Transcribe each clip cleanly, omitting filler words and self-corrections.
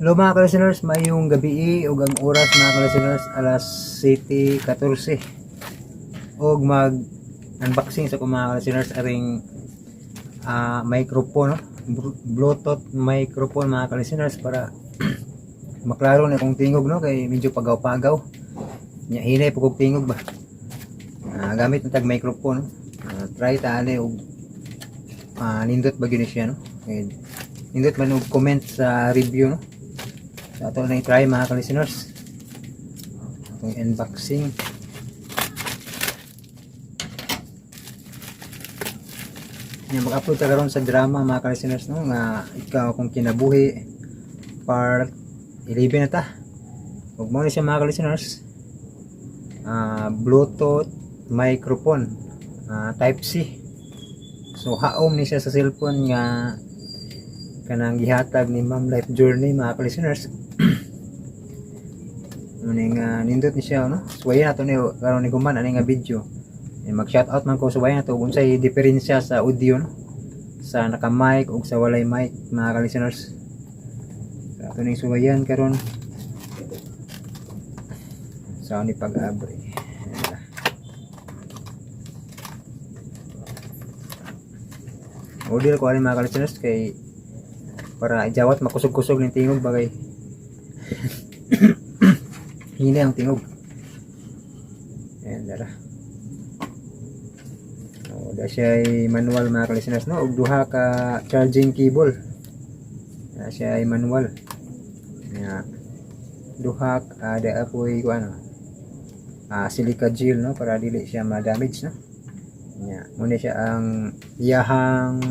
Hello, mga ka-listeners, mayong gabi ug ang oras, mga ka-listeners, alas 7:14 og mag unboxing sa ko, mga ka-listeners, aring microphone, no? Bluetooth microphone, mga ka-listeners, para maklaro na akong tingog, no, kay medyo pagaw-pagaw nya, hinay pud kog tingog ba. Gamit na tag microphone, no? Try ta ani og nindot ba gyud ni siya, no, kay nindot man og comment sa review, no. So ato na i-try, mga ka-listeners, itong unboxing. Nya mag-upload ta karon sa drama, mga ka-listeners, no, nga Ikaw Akong Kinabuhi part 11 na ta. Ug mao ni siya, mga ka-listeners. Bluetooth microphone, type C. So haom ni siya sa cellphone nga kanang gihatag ni Ma'am Life Journey, mga ka-listeners. Ano nga nindot ni siya, no? Suwayan nato ni karon ni guman ani nga video. Eh, mag shout out man ko, suwayan nato kung unsay diferensya sa audio, no, sa naka mic ug sa walay mic, mga ka-listeners. So ato ning suwayan karon sa ni pag-abre. Ayan. Order ko ani, mga ka-listeners, kay para ijawat makusog-kusog ning tingog bagay hina ang tingog. Ayan, dara. O, da siya ay manual, mga ka-listeners, no, ug duha ka charging cable. Da siya ay manual. Ya. Duha da apoy ko ano. Silica gel, no, para dili siya ma-damage, no. Nya, muna siya ang iyahang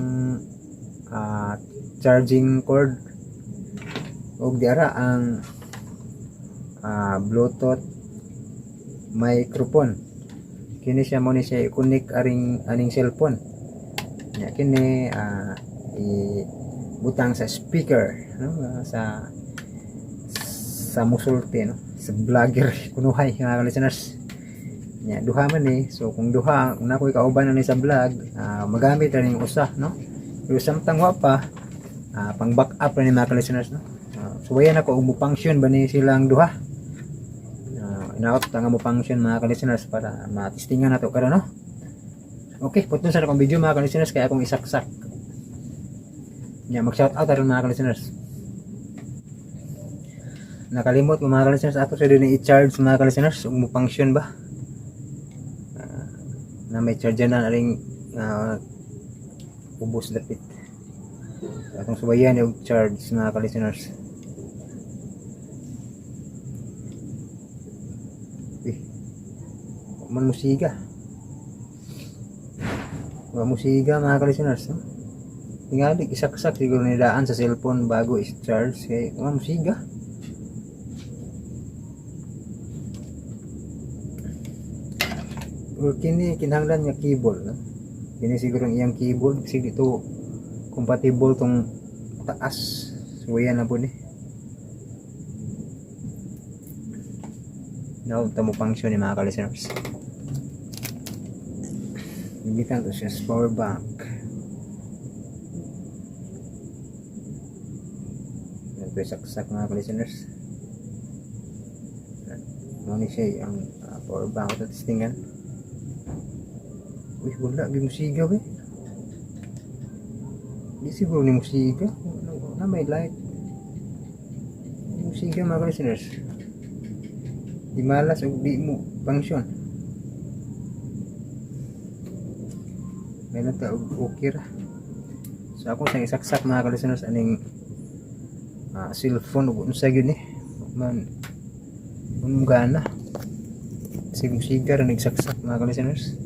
charging cord ug diara ang Bluetooth microphone. Kini siya, mo ni siya i-connect aring aning cellphone. Nya kini i butang sa speaker, no, sa musulti, no, sa vlogger kunuhay, mga listeners. Nya duha man ni, so kung duha, kung nakoy kauban na ni sa vlog, magamit ra ning usa, no, pero samtang wa pa, pang backup ra ni, mga listeners, no. Suwayan ako og mo function ba ni silang duha. Inaot ta nga mo function, mga ka-listeners, para matistingan nato karon, no. Okay, putol sa akong video, mga ka-listeners, kay akong isaksak. Nya mag shout out aron, mga ka-listeners. Nakalimot ko, mga ka-listeners, ato sa din i-charge, mga ka-listeners, ug mo function ba. Na may charger na aring ubos dapit. So, atong subayan og charge, mga ka-listeners. Eh, wa man musiga. Wa musiga, mga ka-listeners, no? Tingali, isaksak siguro ni daan sa cellphone bago i-charge kay wa musiga. Or kini kinahanglan nga cable, no? Kini siguro ang iyang cable kasi dito compatible tong taas. So yan na po ni. Now, tamo function ni, mga ka-listeners. Gamitan to siya sa power bank. Ito saksak, mga ka-listeners. Mo ni siya ang power bank ito testingan. Uy, wala gyud musiga eh. Di siguro ni musiga. Na may light. Di musiga, mga ka-listeners. Di malas og di mo function. May lang ta og okay ra. So ako sa isaksak, mga ka-listeners, aning cellphone ug unsa gyud ni. Man un gana. Sig musiga ra nagsaksak, mga ka-listeners.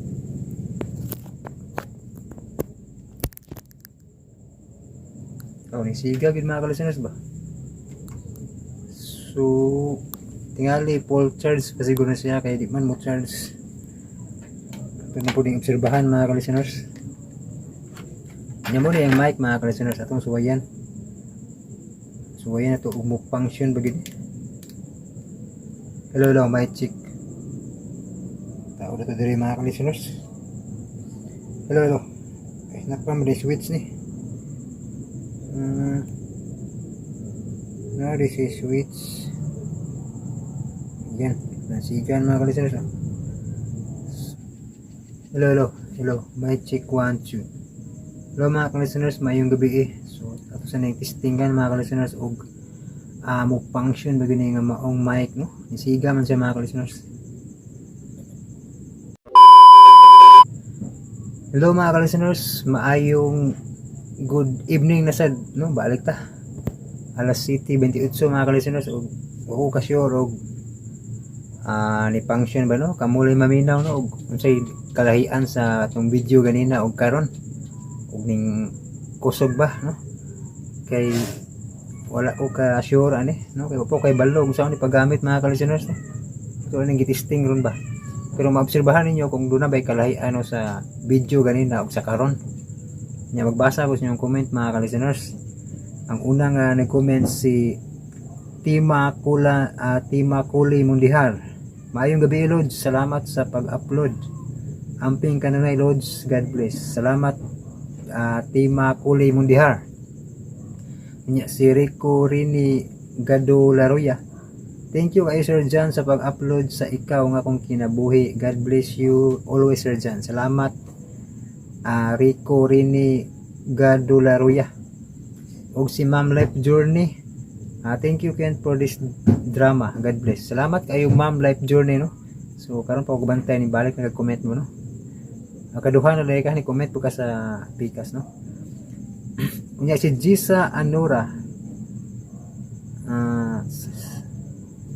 Oh, ni siga gyud, mga ka-listeners ba. So tingali full charge pa siguro na siya kay di man mo charge. Ito na po ding obserbahan, mga ka-listeners. Nya mo ni ang mic, mga ka-listeners, atong suwayan. Suwayan na to ug mo function ba gid. Hello, hello, mic check. Tao na to diri, mga ka-listeners. Hello, hello. Eh, napa mo switch ni. No, this is switch. Yan. Nasigan, mga ka-listeners, no? Hello, hello. Hello. Mic check, one, two. Hello, mga ka-listeners, maayong gabi eh. So, ato sa nang testingan, mga ka-listeners, og mo function ba gani nga maong mic, no? Nisiga man siya, mga ka-listeners. Hello, mga ka-listeners, maayong good evening na sad, no? Balik ta. Alas 7:28, mga ka-listeners, og wa ko ka sure og ni function ba, no? Kamulay maminaw, no, og unsay kalahian sa atong video ganina og karon og ning kusog ba, no? Kay wala ko ka sure ani, no? Kay wa po kay balo kung saan ni paggamit, mga ka-listeners, no? So ning gitesting ron ba, pero maobserbahan ninyo kung doon na ba'y kalahian, no, sa video ganina og sa karon nya. Magbasa ko sa inyong comment, mga ka-listeners. Ang una nga nag-comment si Tima Kula, Tima Kuli Mundihar. "Maayong gabi, Lods. Salamat sa pag-upload. Amping kanunay, Lods. God bless." Salamat, Tima Kuli Mundihar. Nya si Rico Rini Gado Laroya. "Thank you kay Sir John sa pag-upload sa ikaw nga akong kinabuhi. God bless you always, Sir John." Salamat, Rico Rini Gado Laroya. Og si Ma'am Life Journey. "Thank you, Ken, for this drama. God bless." Salamat kayo, Ma'am Life Journey, no. So karon pa ko bantay ni balik nag-comment mo, no. Kaduha na dahil ka ni comment po ka sa pikas, no. Unya si Gisa Anura.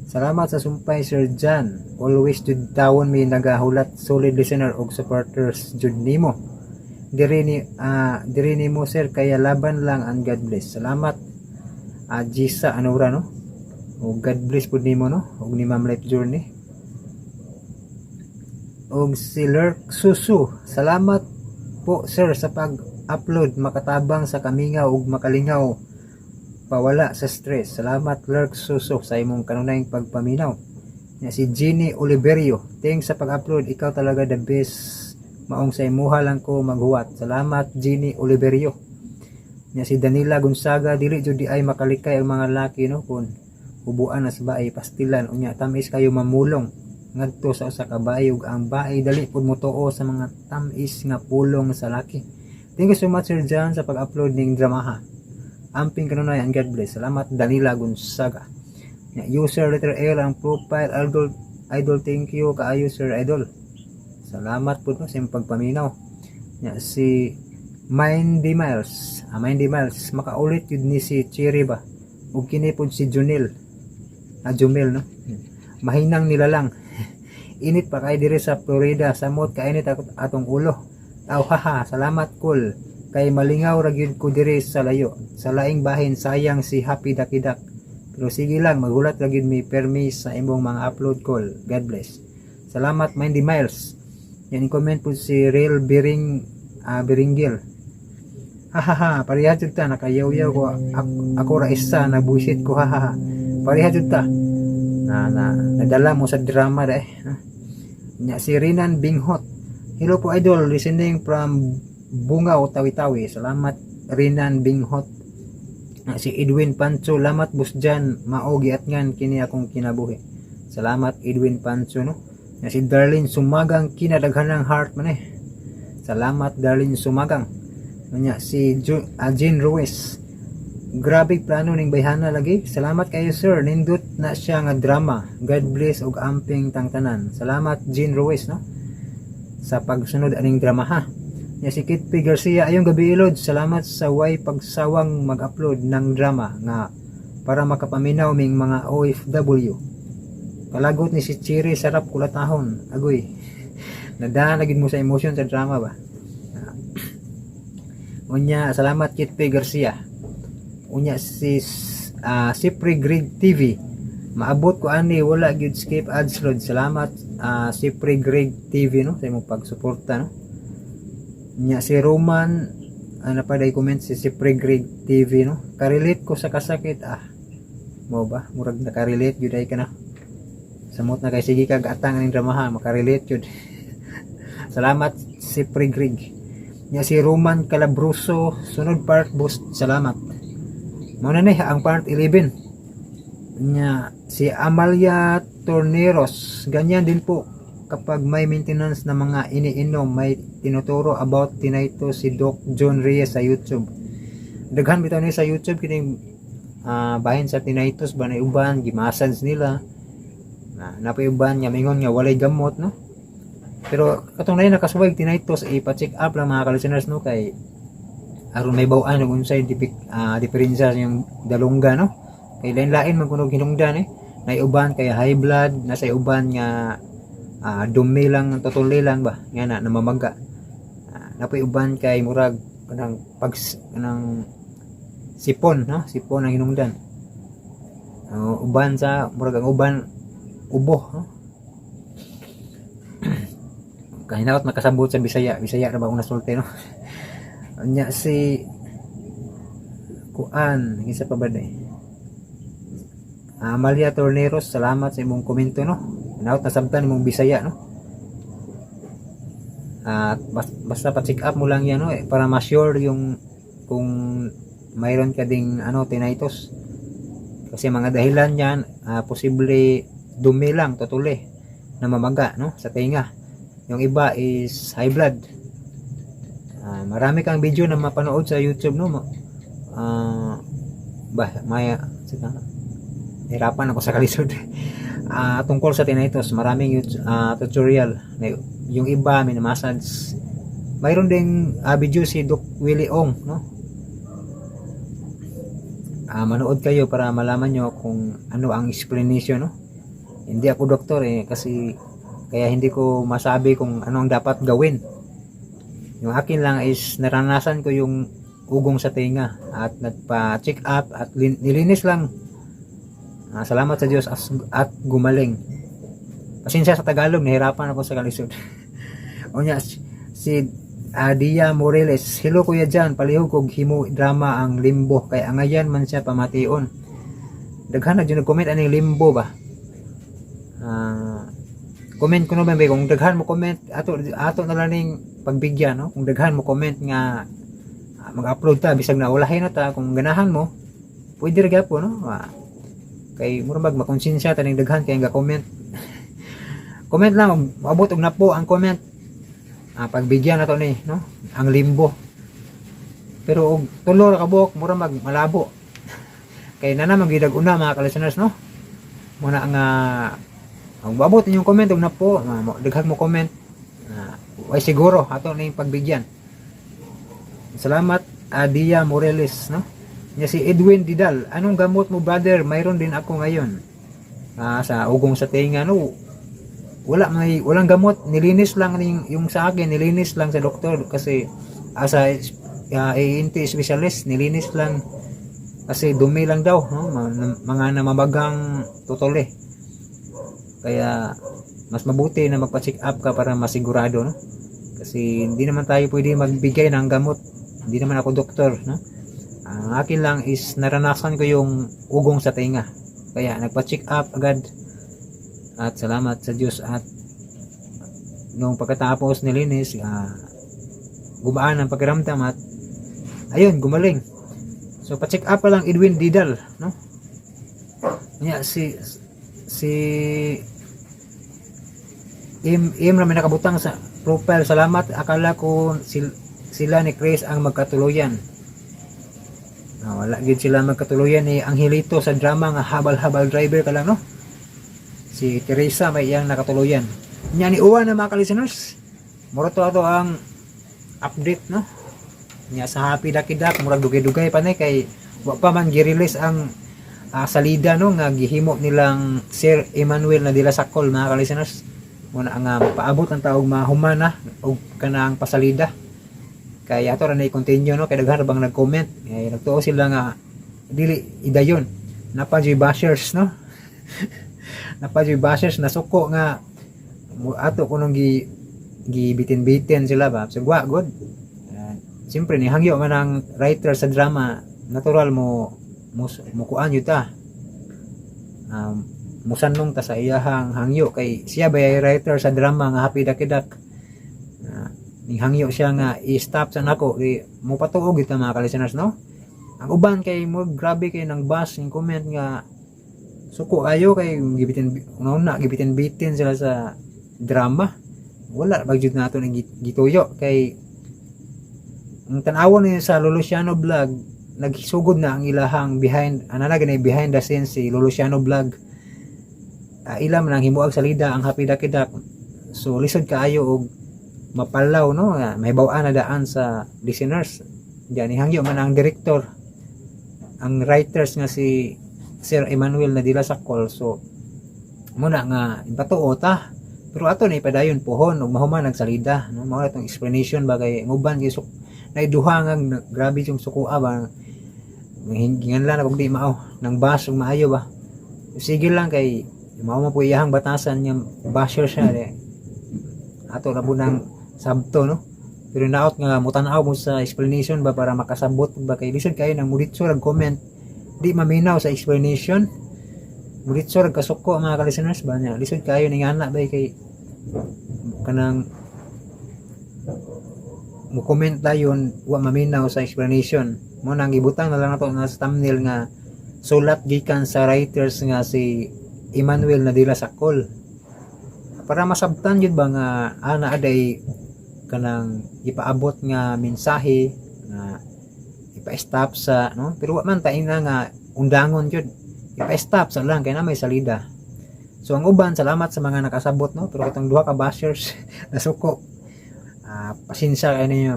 "Salamat sa sumpay, Sir John. Always jud tawon mi nagahulat, solid listener og supporters jud nimo. Diri nimo, sir, kaya laban lang and God bless." Salamat, Gisa Anura, no. O God bless pud nimo, no, ug ni Ma'am Life Journey. Og si Lurk Susu, "Salamat po, sir, sa pag-upload, makatabang sa kamingaw ug makalingaw, pawala sa stress." Salamat, Lurk Susu, sa imong kanunayng pagpaminaw. Nya si Jenny Oliverio, "Thanks sa pag-upload, ikaw talaga the best. Maong sa imuha lang ko maghuwat." Salamat, Jenny Oliverio. Nya si Danila Gonzaga, "Dili jud di ay makalikay ang mga laki, no, kun hubuan na sa bae, pastilan, unya tamis kayo mamulong ngadto sa usa ka bae, ug ang bae dali pud motuo sa mga tamis nga pulong sa laki. Thank you so much, Sir John, sa pag-upload ning dramaha. Amping kanunay and God bless." Salamat, Danila Gonzaga. Nya, user letter L ang profile, "Idol, idol, thank you kaayo, sir idol." Salamat po, no, sa imong pagpaminaw. Nya, si Mindy Miles. Mindy Miles, "Makaulit yun ni si Cherry ba? Ug kini pod si Junil." Ah, Jumel, no? "Mahinang nila lang. Init pa kay diri sa Florida, samot kainit atong ulo. Aw haha, salamat kul. Kay malingaw ra gyud ko diri sa layo. Sa laing bahin, sayang si Happy Dakidak. Pero sige lang, maghulat ra gyud mi permi sa imong mga upload call. God bless." Salamat, Mindy Miles. Yan, comment po si Real Biring Biringgil. "Hahaha, pareha jud ta, nakayaw-yaw ko ako, ako ra isa nabuisit ko, hahaha." Pareha jud ta. Na nadala mo sa drama da eh. Ha? Nya si Rinan Binghot. "Hello po, idol, listening from Bungao, Tawi-Tawi." Salamat, Rinan Binghot. Si Edwin Pancho, "Lamat, Boss Jan, mao giatngan kini akong kinabuhi." Salamat, Edwin Pancho, no. Nya si Darlene Sumagang, "Kinadaghanang heart man eh." Salamat, Darlene Sumagang. Nya si Jean Ruiz. "Grabe plano ning bayhana lagi. Salamat kayo, sir. Nindot na siya nga drama. God bless ug amping tang tanan." Salamat, Jean Ruiz, no, sa pagsunod aning drama ha. Nya si Kit P. Garcia, "Ayong gabi, Ilod. Salamat sa way pagsawang mag-upload ng drama nga para makapaminaw ming mga OFW. Kalagot ni si Chiri, sarap kulatahon." Agoy. Nadahan na gid mo sa emosyon sa drama ba. Unya, salamat, Kit P. Garcia. Unya si Sipri Greg TV. "Maabot ko ani, wala gyud skip ads, Lod." Salamat, Sipri Greg TV, no, sa imong pagsuporta, no. Nya si Roman, ano pa day comment si Sipri Greg TV, no. "Karelate ko sa kasakit ah." Mo ba? Murag nakarelate gyud ay ka na. Samot na kay sige kag atang aning dramaha, makarelate gyud. Salamat, Sipri Greg. Nya si Roman Calabroso, "Sunod part, boss, salamat." Mao na ni ang part 11. Nya, si Amalia Torneros, ganyan din po kapag may maintenance na mga iniinom, may tinuturo about tinnitus si Doc John Reyes sa YouTube. Daghan bitaw ni sa YouTube kining bahin sa tinnitus ba na uban gi-massage nila. Na napay uban nga mingon nga walay gamot, no. Pero katong na nakasuway tinnitus, ipa-check up lang, mga ka-listeners, no, kay aron may bawaan ug unsay diferensya sa yung dalungga, no. Kay lain-lain man kuno hinungdan eh. Nay uban kay high blood, nasa uban nga dumi lang, tutuli lang ba nga na namamaga. Napoy uban kay murag kanang pag kanang sipon, no, sipon ang hinungdan. Uban sa murag ang uban ubo, no. Kahinaot makasabot sa Bisaya, Bisaya ra ba akong nasulti, no. Nya si kuan, kinsa pa ba ni? Amalia Torneros, salamat sa imong komento, no. Hinaot nasabtan imong Bisaya, no. At basta pa-check up mo lang yan, no, eh, para ma-sure yung kung mayroon ka ding ano tinnitus. Kasi mga dahilan niyan, posible dumi lang, tutuli na mamaga, no, sa tenga. Yung iba is high blood. Marami kang video na mapanood sa YouTube, no. Ba maya sige, hirapan ako sa kalisod. Tungkol sa tinnitus, maraming YouTube, tutorial. Yung iba may massage. Mayroon ding video si Doc Willie Ong, no. Manood kayo para malaman nyo kung ano ang explanation, no. Hindi ako doktor eh, kasi kaya hindi ko masabi kung ano ang dapat gawin. Yung akin lang is naranasan ko yung ugong sa tenga at nagpa-check up at nilinis lang. Salamat sa Diyos at gumaling. Pasensya sa Tagalog, nahirapan ako sa kalisod. O nya, si Adia Moreles, "Hello Kuya Jan, palihog kog himo drama ang Limbo kay angayan man siya pamation." Daghan na jud nag-comment aning Limbo ba. Comment ko naman ba kung daghan mo comment, ato ato na lang ning pagbigyan, no, kung daghan mo comment nga mag-upload ta bisag na ulahin na ta, kung ganahan mo pwede ra gyapon, no. Kay mura mag makonsensya ta ning daghan kay nga comment. Comment lang, maabot og napo ang comment, pagbigyan na to ni, no, ang Limbo. Pero og tulo ra ka buok, mura mag malabo kay nana magidag una, mga ka-listeners, no. Muna nga ang maabot inyong comment og napo, daghan mo comment, ay siguro ato ning pagbigyan. Salamat, Adia Moreles, no. Nya si Edwin Didal, "Anong gamot mo, brother? Mayroon din ako ngayon." Sa ugong sa tenga, no. Wala may walang gamot, nilinis lang yung sa akin, nilinis lang sa doktor kasi sa ENT specialist, nilinis lang kasi dumi lang daw, no? Mga namamagang tutuli. Kaya mas mabuti na magpa-check up ka para masigurado, no? Kasi hindi naman tayo pwede magbigay ng gamot. Hindi naman ako doktor, no? Ang akin lang is naranasan ko yung ugong sa tenga. Kaya nagpa-check up agad. At salamat sa Diyos at nung pagkatapos nilinis, gumaan ang pakiramdam at ayun, gumaling. So pa-check up pa lang, Edwin Didal, no? Nya si si Im Im ra may nakabutang sa profile, "Salamat, akala ko sila ni Chris ang magkatuluyan." Wala gid sila magkatuluyan ni Angelito sa drama nga Habal-Habal Driver ka lang, no. Si Teresa may iyang nakatuluyan. Nya ni uwan na, mga ka-listeners. Mura to ato ang update, no. Nya sa Happy Dakidak, murag dugay-dugay pa ni kay wa pa man gi-release ang salida, no, nga gihimo nilang Sir Emmanuel na dila sakol, mga ka-listeners. Muna ang paabot ang taog mahuman na og kanang pasalida. Kaya ato ra na i-continue, no, kay daghan ra bang nag-comment. Eh, nagtuo sila nga dili idayon. Napa jud bashers, no. Napa jud bashers nasuko nga ato kunong gi gibitin-bitin sila ba. So wa good. Siyempre ni hangyo man ang writer sa drama, natural mo mo mo kuan yun ta. Musanong ta sa iyahang hangyo kay siya ba ay writer sa drama nga Happy Dakidak. Ning hangyo siya nga i-stop sa nako di mo patuog ito, mga ka-listeners, no. Ang uban kay mo grabe kay nang bash yung comment nga Suko ayo kay gibitin una gibitin-bitin sila sa drama. Wala ba jud nato ning gituyo kay ang tan-awon niyo sa Luluciano Vlog, nagsugod na ang ilahang behind ana na gani behind the scenes si Luluciano Vlog. Ila man ang himuag salida ang Happy Ducky Duck. So lisod kaayo og mapalaw, no, mahibaw-an na daan sa listeners. Diyan hangyo man ang director, ang writers nga si Sir Emmanuel Nadila Sakol. So muna nga ipatuo ta, pero ato na ipadayon pohon ug mahuman nagsalida, no. Mao na tong explanation ba kay ang uban kay naiduha nga grabe yung sukua ba, ginganlan na kog di mao nang bash ug maayo ba. Sige lang kay mao man po iyahang batasan nga basher siya di ato na po ng sabto, no. Pero naot nga mutan-aw mo sa explanation ba para makasabot ba kay lisod kayo nang muditso rag comment, di maminaw sa explanation, muditso rag kasuko mga ka-listeners ba niya. Lisod kayo ning ana ba kay kanang mo comment dayon wa maminaw sa explanation mo. Nang gibutang na lang nato na sa thumbnail nga sulat gikan sa writers nga si Emmanuel Nadila Sakol para masabtan jud ba nga ana aday kanang ipaabot nga mensahe nga ipa-stop sa, no. Pero wa man ta ina nga undangon jud, ipa-stop sa lang kay na may salida. So ang uban, salamat sa mga nakasabot, no. Pero katong duha ka bashers nasuko, pasensya kay ninyo.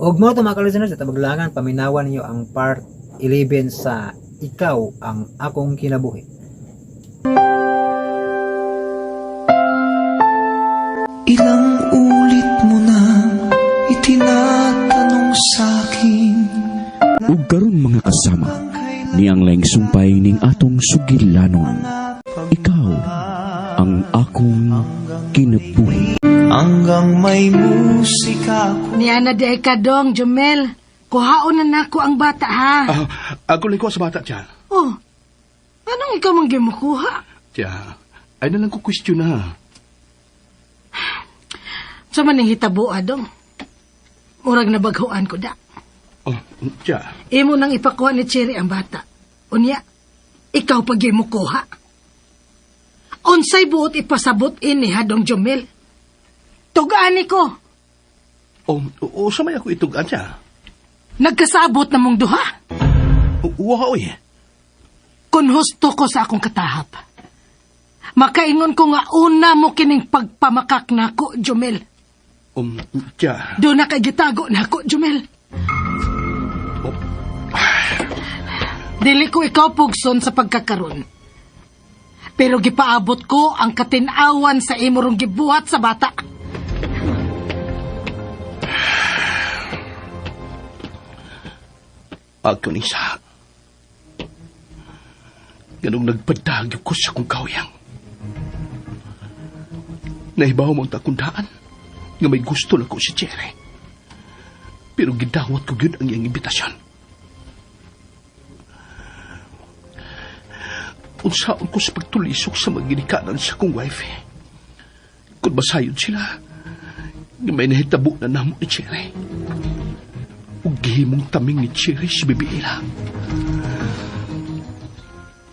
Ug mo to mga ka-listeners, sa tabaglangan paminawan ninyo ang part 11 sa Ikaw ang Akong Kinabuhi. Ilang ulit mo na itinatanong sa'kin. Ug karon mga kasama, niang laing sumpay ning atong sugilanon. Ikaw ang akong kinabuhi. Hanggang may musika ako. Niya na di ay kadong, Jumel. Kuhaon na nako ang bata, ha? Ah, ako lang ko sa bata, tiya. Oh, anong ikaw mang gimukuha? Tiya, ay na lang ko question na. Sa maning hitabo, adong. Murag nabaghuan ko da. Oh, tiya. Imo nang ipakuha ni Cherry ang bata. Unya, ikaw pag gimukuha. Unsay buot ipasabot ini, hadong Jumel? Tugaan ko. Oh, o, sa may ako itugan, tiya. Nagkasabot na mong duha. Wa, oy. Kung husto ko sa akong katahap, makaingon ko nga una mo kining pagpamakak nako, Jumel. Tiya. Doon na kay gitago nako, Jumel. Oh. Dili ko ikaw pugson sa pagkakaron. Pero gipaabot ko ang katinawan sa imorong gibuhat sa bata. Ako ni sa. Ganong nagpadagyo ko sa kong kawyang. Nahibaw mo ang takundaan nga may gusto na ko si Cherry. Pero gidawat ko yun ang iyang imbitasyon. Unsaon ko sa pagtulisok sa maginikanan sa kong wife. Kung masayod sila, nga may nahitabo na namo ni Cherry. Ug gihimong taming ni Cherry si Bibiila.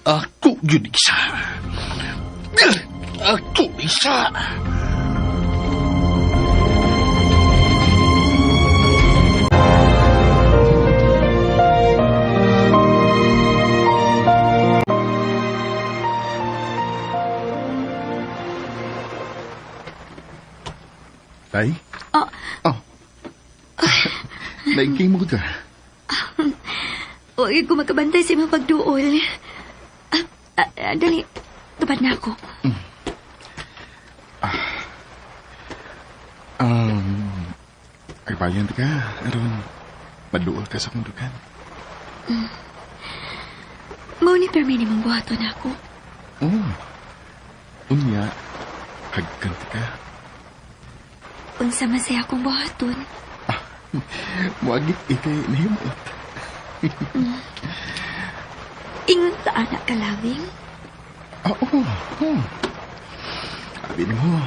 Ako yun isa. Ako isa. Tay? Oh. Oh. Naigking mo ka. Huwag ko makabantay sa imong pagduol. Dali, tupad na ako. Ay, bayan ka. Aron, maduol ka sa akong dukan. Mao ni permi nimong buhaton ako. Oh. Unya, hagkan ka. Unsa man say akong buhaton. Muagit ikay nahimot. Ingon ta anak kalawing. Ah, oo. Oh. Abi mo,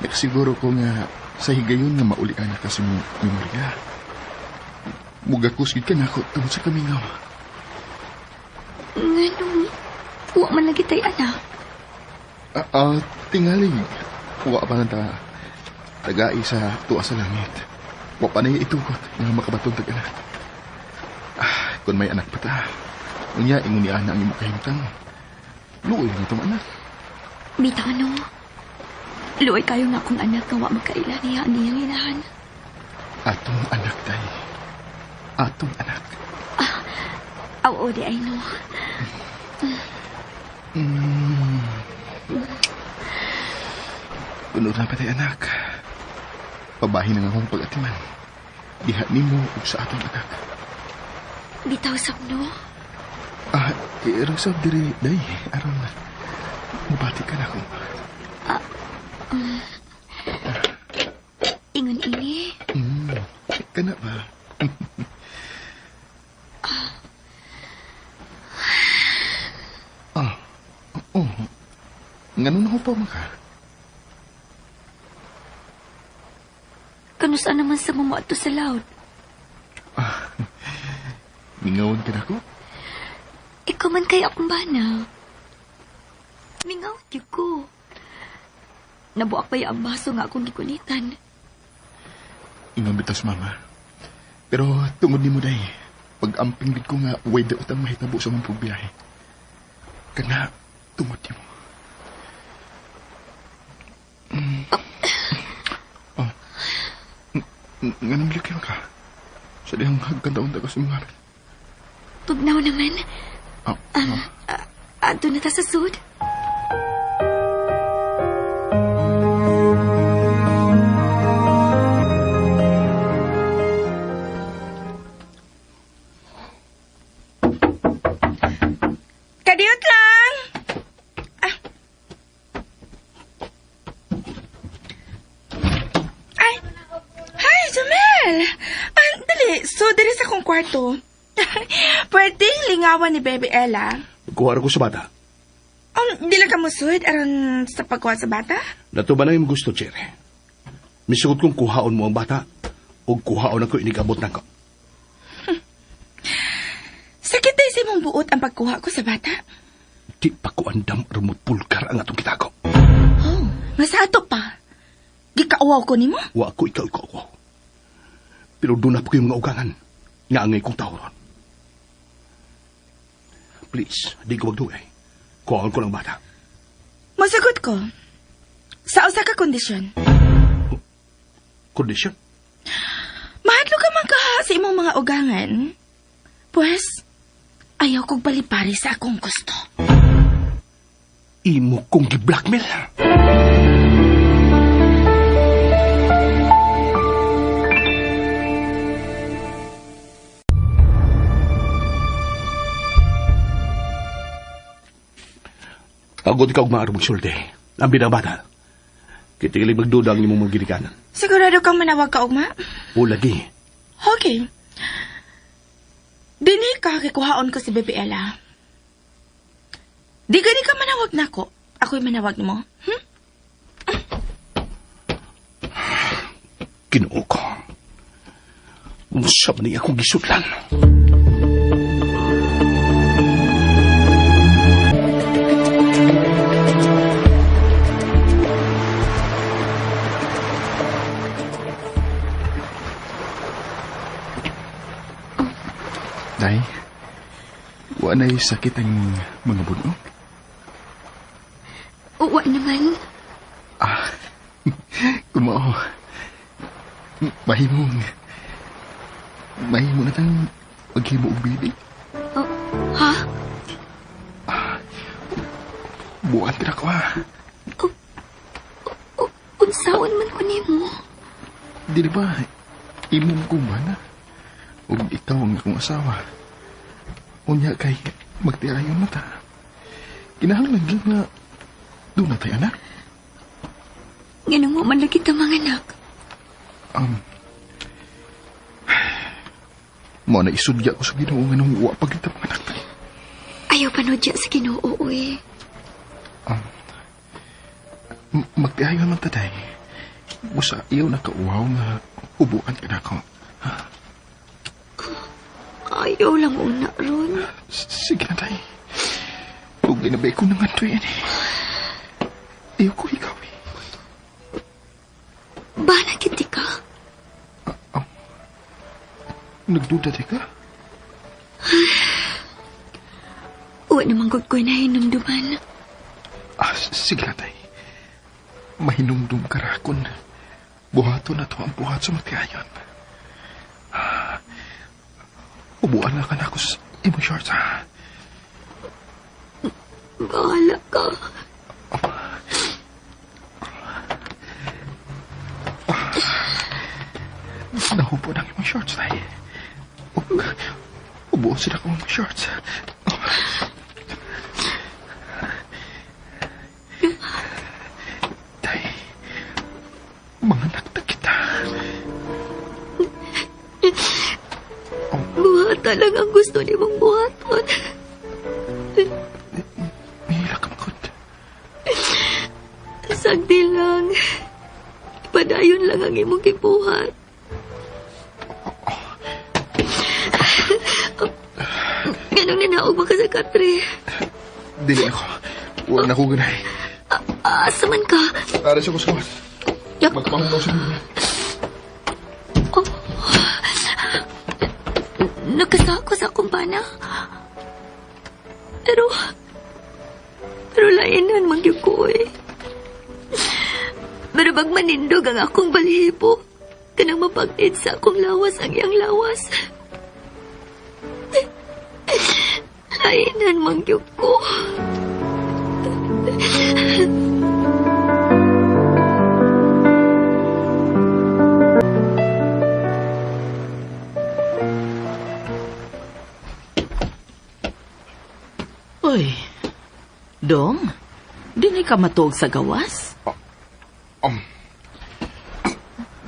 nakasiguro ko nga sa higayon nga maulian na kasi mo memorya. Mugakos gid ka nako tungod sa kamingaw. Nganong, wa man lagi tay anak. Tingali, wa pa na ta tagai sa tuwa sa langit. Wa pa na itugot nga makabatong tag-anak. Kung may anak pa ta, unya ingon ni ana ang imong kahimtang. Luoy na itong anak. Bitaw no. Luoy kayo nga akong anak nga wa makaila niya ang iyang inahan. Atong anak, day. Atong anak. Aw, di ay no. Puno na pa tayo, anak. Pabahin na nga akong pag-atiman. Diha nimo ug sa atong anak. Bitaw sab no. Irang sab diri, day. Aron, mabati ka na ako. Ingon ini. Kana ba? Oh. Nganong nahupaw man ka? Kanusa naman sa mo ato sa laut? Mingawon ka na ko? Ikaw man kay akong bana. Mingaw gyud ko. Nabuak pa ang baso nga akong gikulitan. Ingon bitas, mama. Pero tungod nimo day, pag-amping gid ko nga way daot ang mahitabo sa mong pagbiyahe. Kana tungod nimo. Oh. Nganong laki ka? Sa dihang hagkantaon ta ka sa mga aral. Tugnaw naman. Adto na ta sa sud. Kadiyot lang! Ay! Hi, Jamel! Dali, so diri sa akong kwarto. Pwedeng lingawan ni Baby Ella. Kuha ko sa bata. Di lang ka musud aron sa pagkuha sa bata? Nato ba na yung gusto, Cherry? Misugot kong kuhaon mo ang bata o kuhaon ako inigabot na ko. Sakit day sa imong buot ang pagkuha ko sa bata. Di pa ko andam aron mapulkar ang atong kitako. Oh, masato pa. Gikauwaw ko nimo? Wa ako ikaw ikaw. Pero doon na po kayong mga ugangan. Nga angay kong tawron. Please, di ko magdugay. Kuhaon ko ng bata. Masagot ko. Sa usa ka kondisyon. Kondisyon? Mahadlo ka man ka sa imong mga ugangan. Pues, ayaw kong palipari sa akong gusto. Imo kong gi-blackmail. Agod ikaw maaro magsulti. Ang binabata. Kitigilig magduda ang imong mga ginikanan. Sigurado kang manawag ka, ugma? O lagi. Okay. Dinhi ka, kikuhaon ko si Baby Ella. Di gani ka manawag nako. Ako'y manawag nimo. Ginoo ko. Unsa man ni akong gisudlan. Day, wa na'y sakit ang mga bunog? Uwa naman. Kumao. Mahimong. Mahimo na tang maghimo og baby. Oh, ha? Buhat ka na ko, ha? Unsaon man ko nimo? Di ba, imong kong bana? Ug ikaw ang akong asawa. Unya kay magtirayon na ta. Kinahanglan gyud nga doon na tayo, anak. Ganun mo man lagi ta mga anak. Mo na isudya ko sa Ginoo nganong wa pa kita mga anak tayo. Ayaw panudya sa Ginoo, uy. Magtiayon man ta, day. Busa iyo nakauwaw nga ubuan ka na ako. Ayaw lang una, Ron. Sige na, day. Dugay na ba ikaw nangandoy ani? Ayaw ko ikaw eh. Bana kiti ka. Nagduda di ka? Uwa naman gud ko'y nahinumduman. Ah, sige na tay. Mahinumdum ka ra kun buhaton na to ang buhat sa matiayon. Ah, ubuan na ka na ako sa imong shorts ha. Bahala ka. Nahubo na ang imong shorts tay. Ubuan sila ko imong shorts. Tay, mga nakta kita. Buhata lang ang gusto ni mong buhaton. Mihila ka makot. Sagdi lang. Padayon lang ang imong gibuhat. Ganong nanaog ba ka sa katre? Dili ako. Wala na ko ganay. Asa man ka? Para sa kuskus. Yak. Magpahulaw sa mga. Oh. Nakasako sa akong bana. Pero, pero lainan man gyud ko eh. Pero bag manindog ang akong balhibo, kanang mapag-id sa akong lawas ang iyang lawas. Lainan man gyud ko. Uy, Dong, dinay ka matuog sa gawas?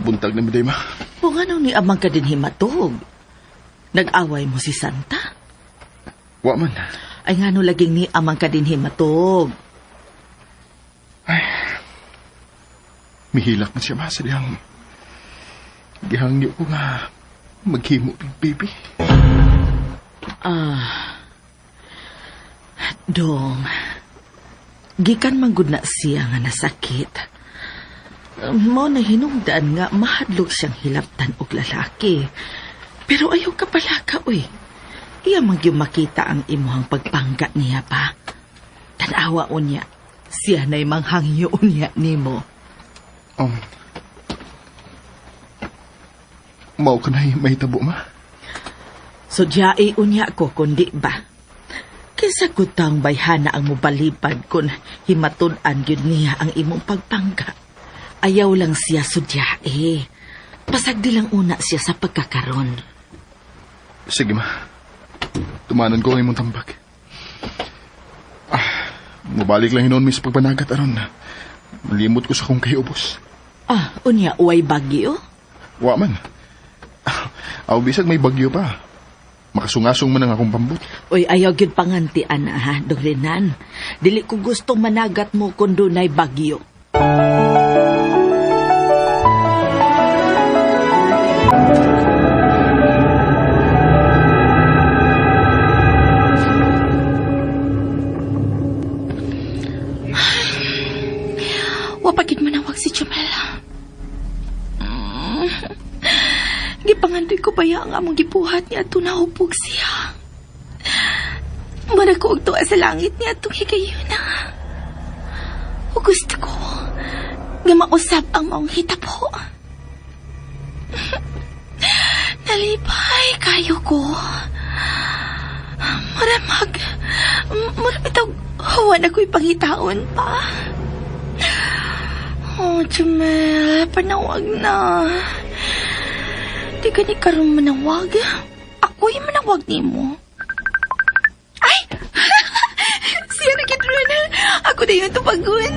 Buntag na mo, ma. Kung ano ni amang ka din himatuog? Nag-away mo si Santa? Wa man. Ay ngano laging ni amang ka din himatuog? Mihilak man siya ma sa dihang. Gihangyo ko nga maghimo ng baby. Ah, Dong, gikan man gud na siya nga nasakit. Mao na hinungdan nga mahadlok siyang hilabtan og lalaki. Pero ayaw ka palaka, uy. Iya man gyud makita ang imuhang pagpangga niya pa. Tanawa unya, siya na'y manghangyo unya nimo. Mao ka na mahitabo ma. So diyai unya ko kundi ba? Kinsa kutang bayhana ang mobalibad kun himatun-an gyud niya ang imong pagpangga. Ayaw lang siya sudyae. Pasagdi lang una siya sa pagkakaron. Sige ma. Tumanan ko ang imong tambak. Ah, mubalik lang hinon mi sa pagpanagat aron. Malimot ko sa kong kahiubos. Ah, unya uway bagyo? Wa man. Aw bisag may bagyo pa. Makasungasong man ang akong pambot. Uy, ayaw gyud panganti ana ha, Dorinan. Dili ko gusto managat mo kun dunay bagyo. Wapagid manawag si Jamel. Gipangandoy ko ba ang among gibuhat niya ato nahupog siya. Mara ko og tuwa sa langit niya atong higayuna. O gusto ko nga mausab ang maong hitabo. Nalipay kayo ko. Maramag, maramitaw, huwan ako'y pangitaon pa. Oh, Jamel, panawag na. Di ka ni karon manawag. Ako'y manawag nimo. Ay! Siya na kitro na. Ako na yung tubagon.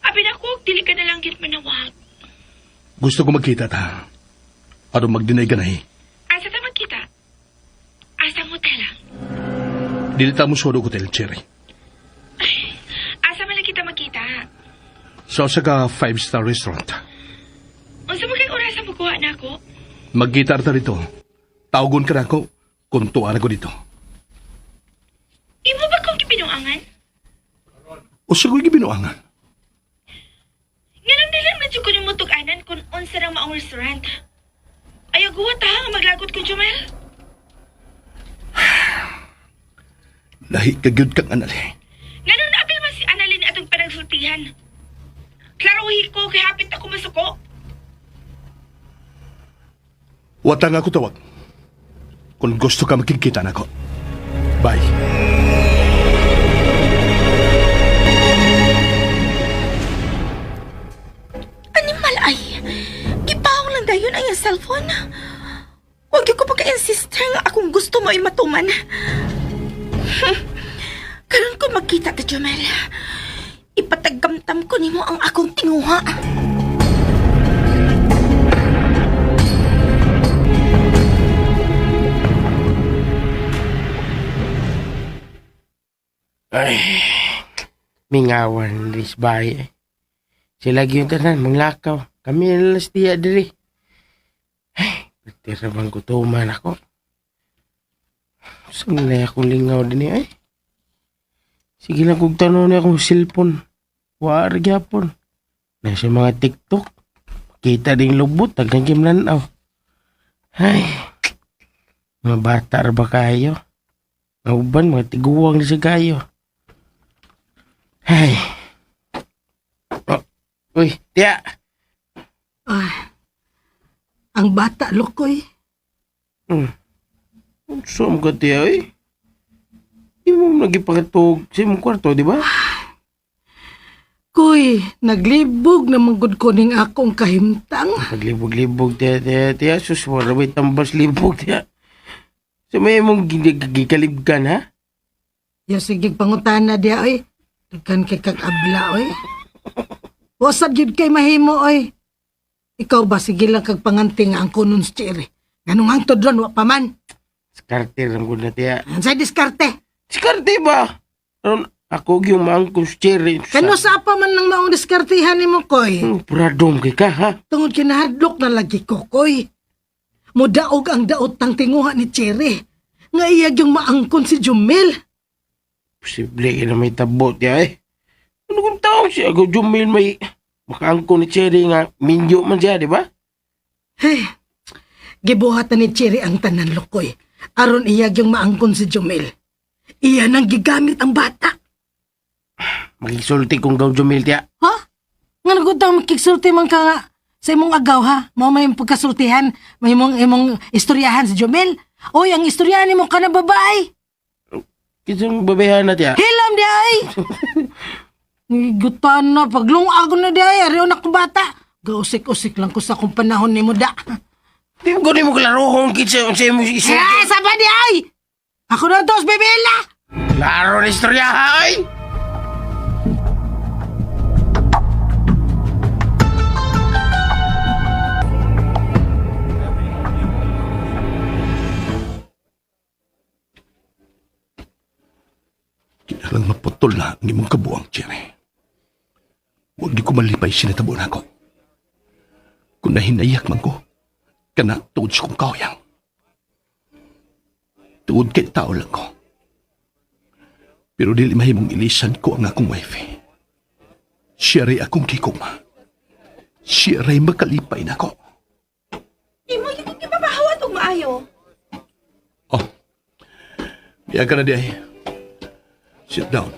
Abi na ko, dili ka na lang git manawag. Gusto ko magkita ta. Aron magdinay ganay. Asa ta magkita? Asa mo tela? Dili ta mo suod og hotel, Cherry. Asa man lang kita magkita? Sa usa ka five-star restaurant. Unsa man kay oras mo kuha na ako? Magkita ta dito. Tawgon ka na ako kung tuwa na ko dito. Imo ba kong gibinuangan? O sa ko'y gibinuangan. Nganong dili man jud ko nimo tug-anan kung unsa rang maong restaurant. Ayaw guwat ha nga maglagot ko, Jumel. Lahi ka gyud kang anali. Nganong naapil man si Annalyn atong panagsultihan. Klarohi ko kay hapit ako masuko. Wata nga ako tawag. Kung gusto ka makikita na ako. Bye. Animal ay. Gipawong lang dayon ang iyang cellphone. Huwag ko pagka-insist nga akong gusto mo ay matuman. Karon ko magkita ta, Jomel. Ipatagamtam ko nimo ang akong tinguha. Ay, mingawan ris bahay eh. Sila gyud tanan manglakaw. Kami alas diya diri. Ay, pati ra bang gutuman ako. Saan na akong lingaw din eh, ay. Sige lang kung tanong na akong cellphone. Wa ra gyapon. Nasa mga TikTok. Kita ding lubot, tagang gimlanaw. Ay, mga bata ra ba kayo? Mga uban, mga tiguang na siya kayo. Ay. Oh, uy, tiya. Ay, ang bata, Lukoy. Saan ka, tiya, eh? Di mo nagipakatug sa imong kwarto, di ba? Kuy, naglibog na manggod ko ning akong kahimtang. Paglibog-libog, tiya, tiya, tiya. Sus, wala ba'y tambas libog, tiya? Sa may imong gikalibgan, ha? Ya sige pangutana diya oy. Daghan kay kag abla oy. Wasad gyud kay mahimo oy. Ikaw ba sige lang kag panganti nga ang kunon si Cherry. Nganong hangtod ron wa pa man. Skarte lang ko na, tiya. Unsay diskarte? Skarte ba? Ron, ako yung maangkong cherry. Kano sa pa man nang maong diskartehan nimo koy? Pradom kay ka, ha? Tungod kinahadlok na lagi ko koy. Mudaog ang daot tang tinguha ni Cherry. Nga iyag yung maangkon si Jumel. Posible ka na may tabo, tiya, eh. Ano kung taong siya? Ako, Jumil, may makaangko ni Cherry nga, minyo man siya, di ba? Hey, gibuhat na ni Cherry ang tanan lukoy. Aron iyag yung maangkon si Jumel. Iya nang gigamit ang bata. Magisulti kong gaw Jumil, tiya. Ha? Nga nagutang makiksulti man ka nga sa imong agaw ha? Mao may pagkasultihan, may imong, imong istoryahan si Jumel. Oy, ang istoryahan nimo ka na babae. Kisang babayahan na, tiya. Hilam di ay! Gutan na, paglungag na di ay, ariyo na kong bata. Gausik-usik lang ko sa akong panahon ni mo da. Di ko ni mo klarohon kinsa sa imong isulti. Eh, saba di ay! Ako na tos, bebela! Klaro na istorya, ay! Kinahanglang maputol na ang imong kabuang, Cherry. Huwag di ko malipay sinatabo na ako. Kung nahinayak man ko, kana tuod sa kong kauyang. Tuod kay tao lang ko. Pero dili mahimong ilisan ko ang akong wife. Siya rin akong kikuma. Siya rin makalipay na ako. Imo yung gipabahawat og maayo. Oh, diyan ka na di ay. Sit down.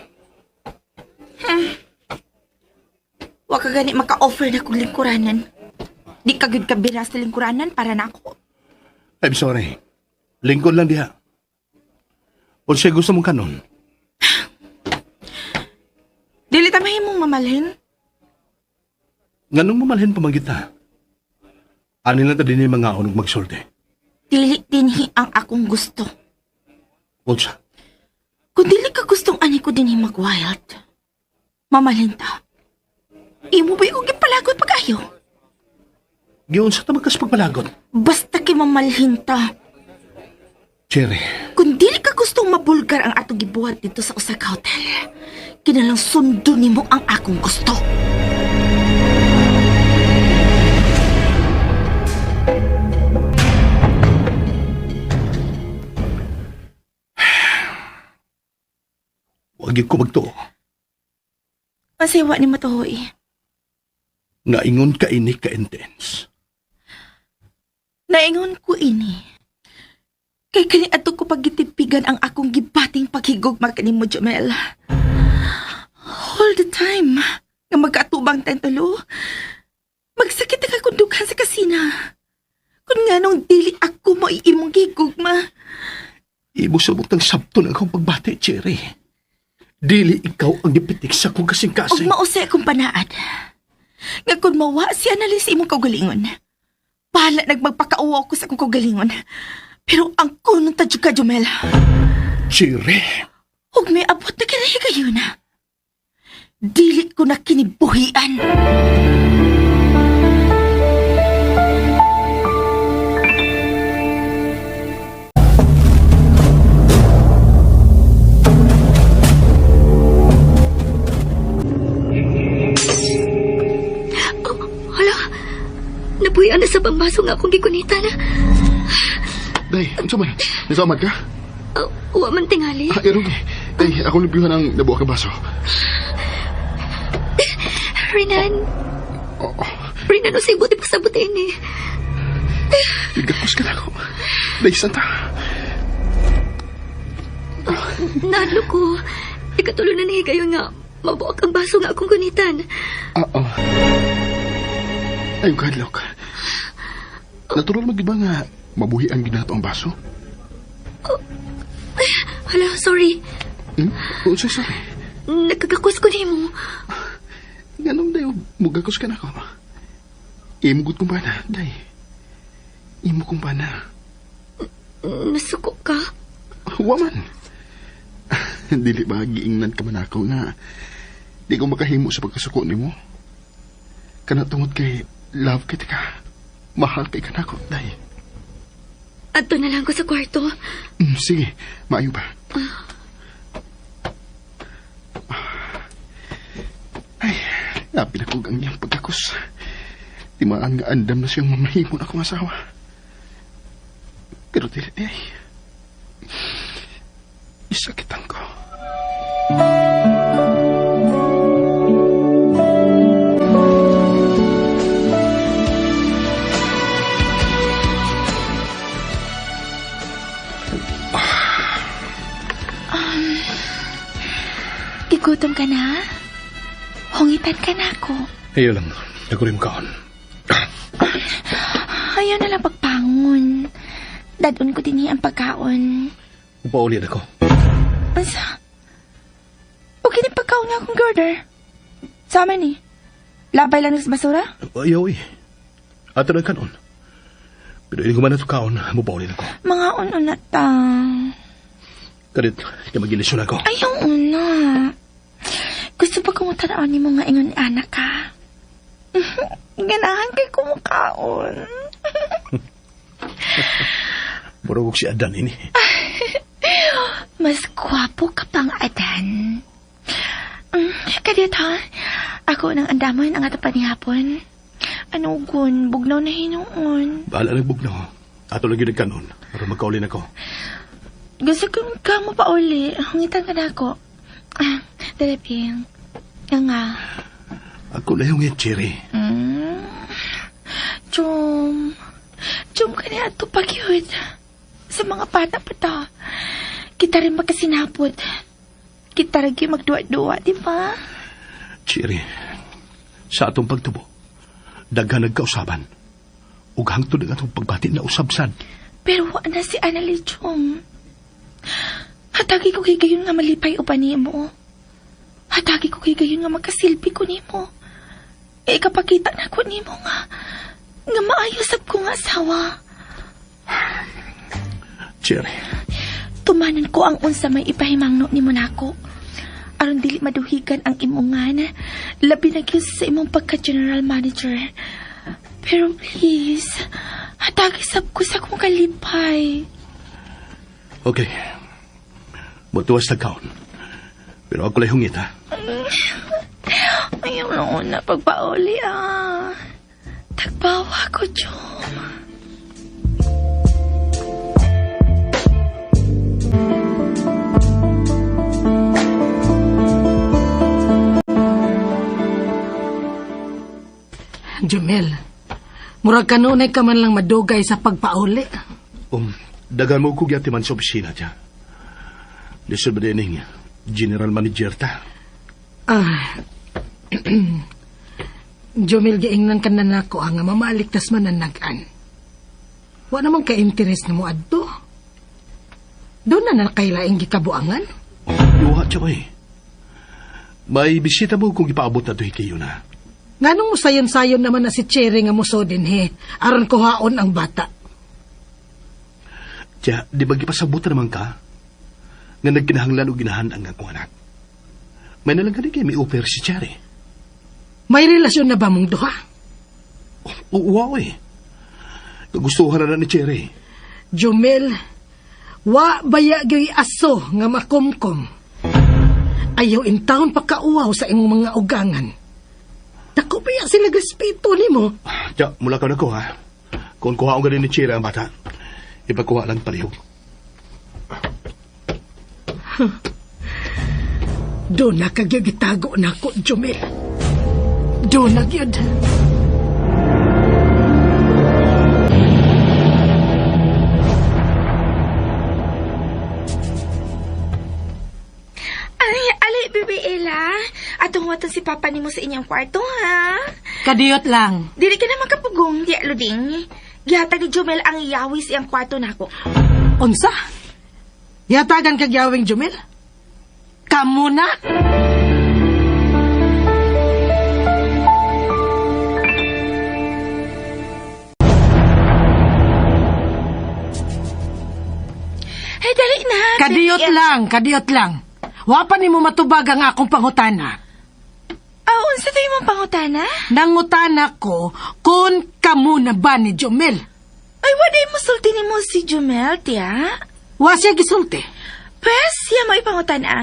Wa ka gani maka-offer na kong lingkuranan. Di ka gyud kabira sa lingkuranan para nako. I'm sorry. Lingkod lang diha. O siya gusto mong kanon. Dili ta mahimong mamalhin. Nganong mamalhin pa man kita? Ani lang ta din yung mga unog magsulti. Dili dinhi ang akong gusto. Unsa? Kung dili ka gustong ani ko dinhi mag-wild, mamalhin ta. Imo ba yung gipalagot pag-ayo? Giunsa ta magkas pagpalagot? Basta kay mamalhin ta. Cherry, Kung dili ka gustong mabulgar ang atong gibuhat dito sa usa ka hotel, kinalang sundon nimo ang akong gusto. gyud ko magtuo. Unsay wa nimo tuoy? Nga ingon ka ini ka intense. Naingon ko ini. Kay kani ato ko pagitipigan ang akong gibating paghigugma kanimo, Jomel. All the time nga magkaatubang tayong tulo. Magsakit ang akong dughan sa kasina. Kung nga nung dili ako mo imong gigugma. Imo sa butang sabton ang akong pagbati, Cherry. Dili ikaw ang gipitik sa akong Ug kasing-kasing. mausay akong panaad. Nga kung mawa si Annalise imong kaugalingon. Bahala nagmagpakauwa ko sa akong kaugalingon. Pero ang kunong tadyo ka, Jomel. Cherry! Ug may abot na kinahigayon na. Dili ko na kinibuhian. Oh, hala. Nabuhian na sa pambaso nga akong gigunitan. Day, unsa man? Nasamad ka? Oh, wa man tingali. Ah, irong eh. Day, akong libyuhan ang nabuak nga baso. Renan. Oo. Renan, usay buti pasabot ini. Igakos ka na ako. Day, santa. Nadlo ko. Ikatulo na nihigayon nga. Mabuak ang baso nga akong gunitan. Oo. Ay, kadlok. Natural mo ba nga mabuhi ang ginato ang baso? Hala, sorry. Hmm? Unsa sorry? Nagkagakos ko nimo. Ganun dayo, mugakos ka na ako. Imo gud kong bana, day. Imo kong bana. Nasuko ka. Wa man. Dili ba giingnan ka man ako nga di ko makahimo sa pagkasuko nimo? Kana tungod kay love kay ka. Mahal kay kanako, day. Adto na lang ko sa kwarto. Sige, maayo ba? Ay, labi na kog ang iyang pagkakos. Timaan nga andam na siyang mamahimo na akong asawa. Pero dili di ay. Isakitan ko. Igutom ka na? Hungitan ka na ako. Ayaw lang. Nagurim kaon. Ayaw na lang pagpangon. Dadon ko din ang pagkaon. Upauli na ko. Unsa? Okay ni pagkaon nga akong girder. Sa amin ni. Labay lang sa basura? Ayaw eh. Ato na kanon. Pero hindi ko man ito kaon, mupauli na ko. Mga uno na ta. Karit, kaya magilisyon ako. Ayaw una. Gusto pa kong tanaon ni mo nga ingon ni anak ka. Ganahan kay kumukaon. Murugog si Adan ini. Mas gwapo ka pang Adan. Kadiyot ha. Ako nang andamon ang atapan ni hapon. Ano gun, bugnaw na hinuon. Bahala ng bugnaw. Ato lang yun ang kanon. Para magkauli na ko. Gusto kong ka mo pa uli. Hungitan ka na ako. Ah, dali, Ping. Nga nga. Ako na yung cherry. Chum. Chum ka na ato pagyud. Sa mga bata pa ta. Kita rin magkasinapot. Kita rin kayo magduwa-duwa, di ba? Cherry, sa atong pagtubo, daghan nagkausaban. Ug hangtod ang atong pagbati na usabsan. Pero wa na si Annalie, Chum. Hatagi ko kay gayon nga malipay uban nimo. Hatagi ko kay gayon nga magkasilbi ko nimo. E kapakita na ko nimo nga nga maayo sab ko nga asawa. Cherry, Tumanan ko ang unsa may ipahimangno nimo nako. Aron dili maduhigan ang imongan, labi na gyud sa imong pagka-general manager. Pero please, hatagi sab ko sa akong kalipay. okay. Mutuwas na kaon. Pero ako lang hungit, ha? Ayaw na una pagpauli ah. Tagbawa ko, Chum. Jumel, murag kanunay ka man lang madugay sa pagpauli. Dagan mo ko gyatiman sa opisina tiya. Lisod ba din general manager ta? Ah, Jumel, giingnan ka na nako ang mamaligtas man ang nagan. Wa naman ka-interest na mo adto. Doon na nakailaing gikabuangan. Iwa tiya eh. May bisita mo kung ipaabot na tuhi kayo na. Nganong musayon-sayon naman na si Cherry nga muso din he, aron kuhaon ang bata. Tiya, di ba gipasabutan naman ka? Nga nagkinahanglan o ginahan ang akong anak. May nalang gani kay may offer si Cherry. May relasyon na ba mong duha? Oo, eh. Kagustuhan na ni Cherry. Jumel, wa baya gyoy aso nga makumkum. Ayaw in town pa kauwaw sa imong mga ugangan. Dako baya sila respeto nimo. Tiya, mula ka na ko ha. Kung kuhaon gani ni Cherry ang bata, ipagkuha lang palihog. Doon na kagyod gitago na ko, Jumel. Doon na gyud. Ay, ali, Bebe Ella. Atong watan si Papa nimo sa inyong kwarto, ha? Kadiyot lang. Dili ka na makapugong, di aluding. Gihatag ni Jumel ang iyawi sa iyang kwarto nako. Unsa? Yatagan kag yawing Jumel? Kamo na? Hey, dali na. Kadiyot lang, kadiyot lang. Wa pa nimo matubag ang akong pangutana. Ah, unsa to imong pangutana? Nangutana ko kung kamo na ba ni Jumel. Ay, waday mo sulti nimo si Jumel, tiya. Wa siya gisulti. Pwes, siya mo ipangutana.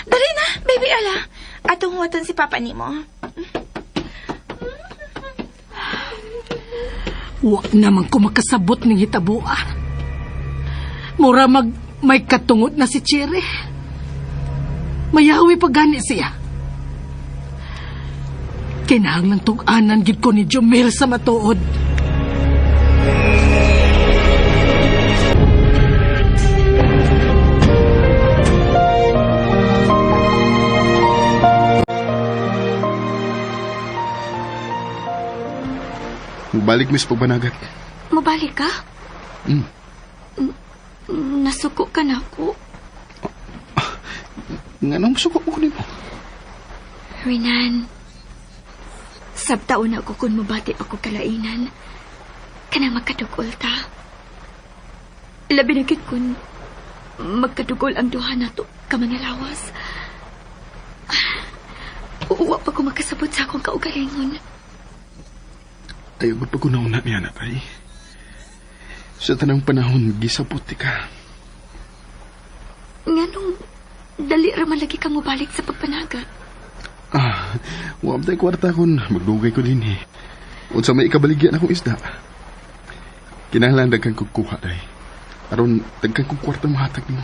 Dali na, baby Ella. Atong huwatan si Papa nimo. Wa naman ko makasabot ning hitabuan. Mura mag may katungod na si Cherry. Mayawi pa gani siya. Kinahanglan tug-anan gid ko ni Jumel sa matuod. Mubalik, Miss Pagbanagat. Mabalik ka? Mm. Nasuko ka na ako. Nga nang suko ko nimo. Renan, sabtaon ako kung mabati pa ko kalainan. Kanang magkadugol ta. Labi na gid kun magkadugol ang duha nato ka mga lawas. Uwa pa ko makasabot sa akong kaugalingon. Ayaw ba't pag una niya na tay? Sa tanang panahon, gisapot ka. Nganong dali ra man lagi ka mobalik sa pagpanagat. Ah, wa tay kwarta kun magdugay ko din eh. Unsa may ikabaligyan akong isda. Kinahanglan daghan kog kuha day. Aron daghan kog kwarta mahatag nimo.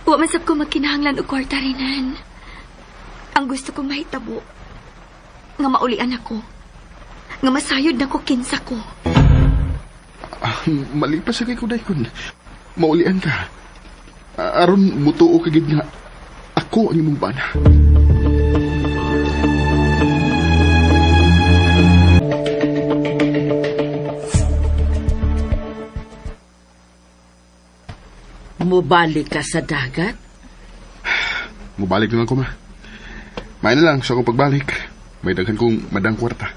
Wa man sab ko magkinahanglan og kwarta Renan. Ang gusto kong mahitabo nga maulian ako. Nga masayod na ko kinsa ko. Ah, mali pa sa kay ko day kun maulian ka. Aron mutuo ka gid nga ako ang imong bana. Mubalik ka sa dagat? Mubalik lang ako, ma. May na lang sa akong pagbalik. May daghan kong madang kwarta.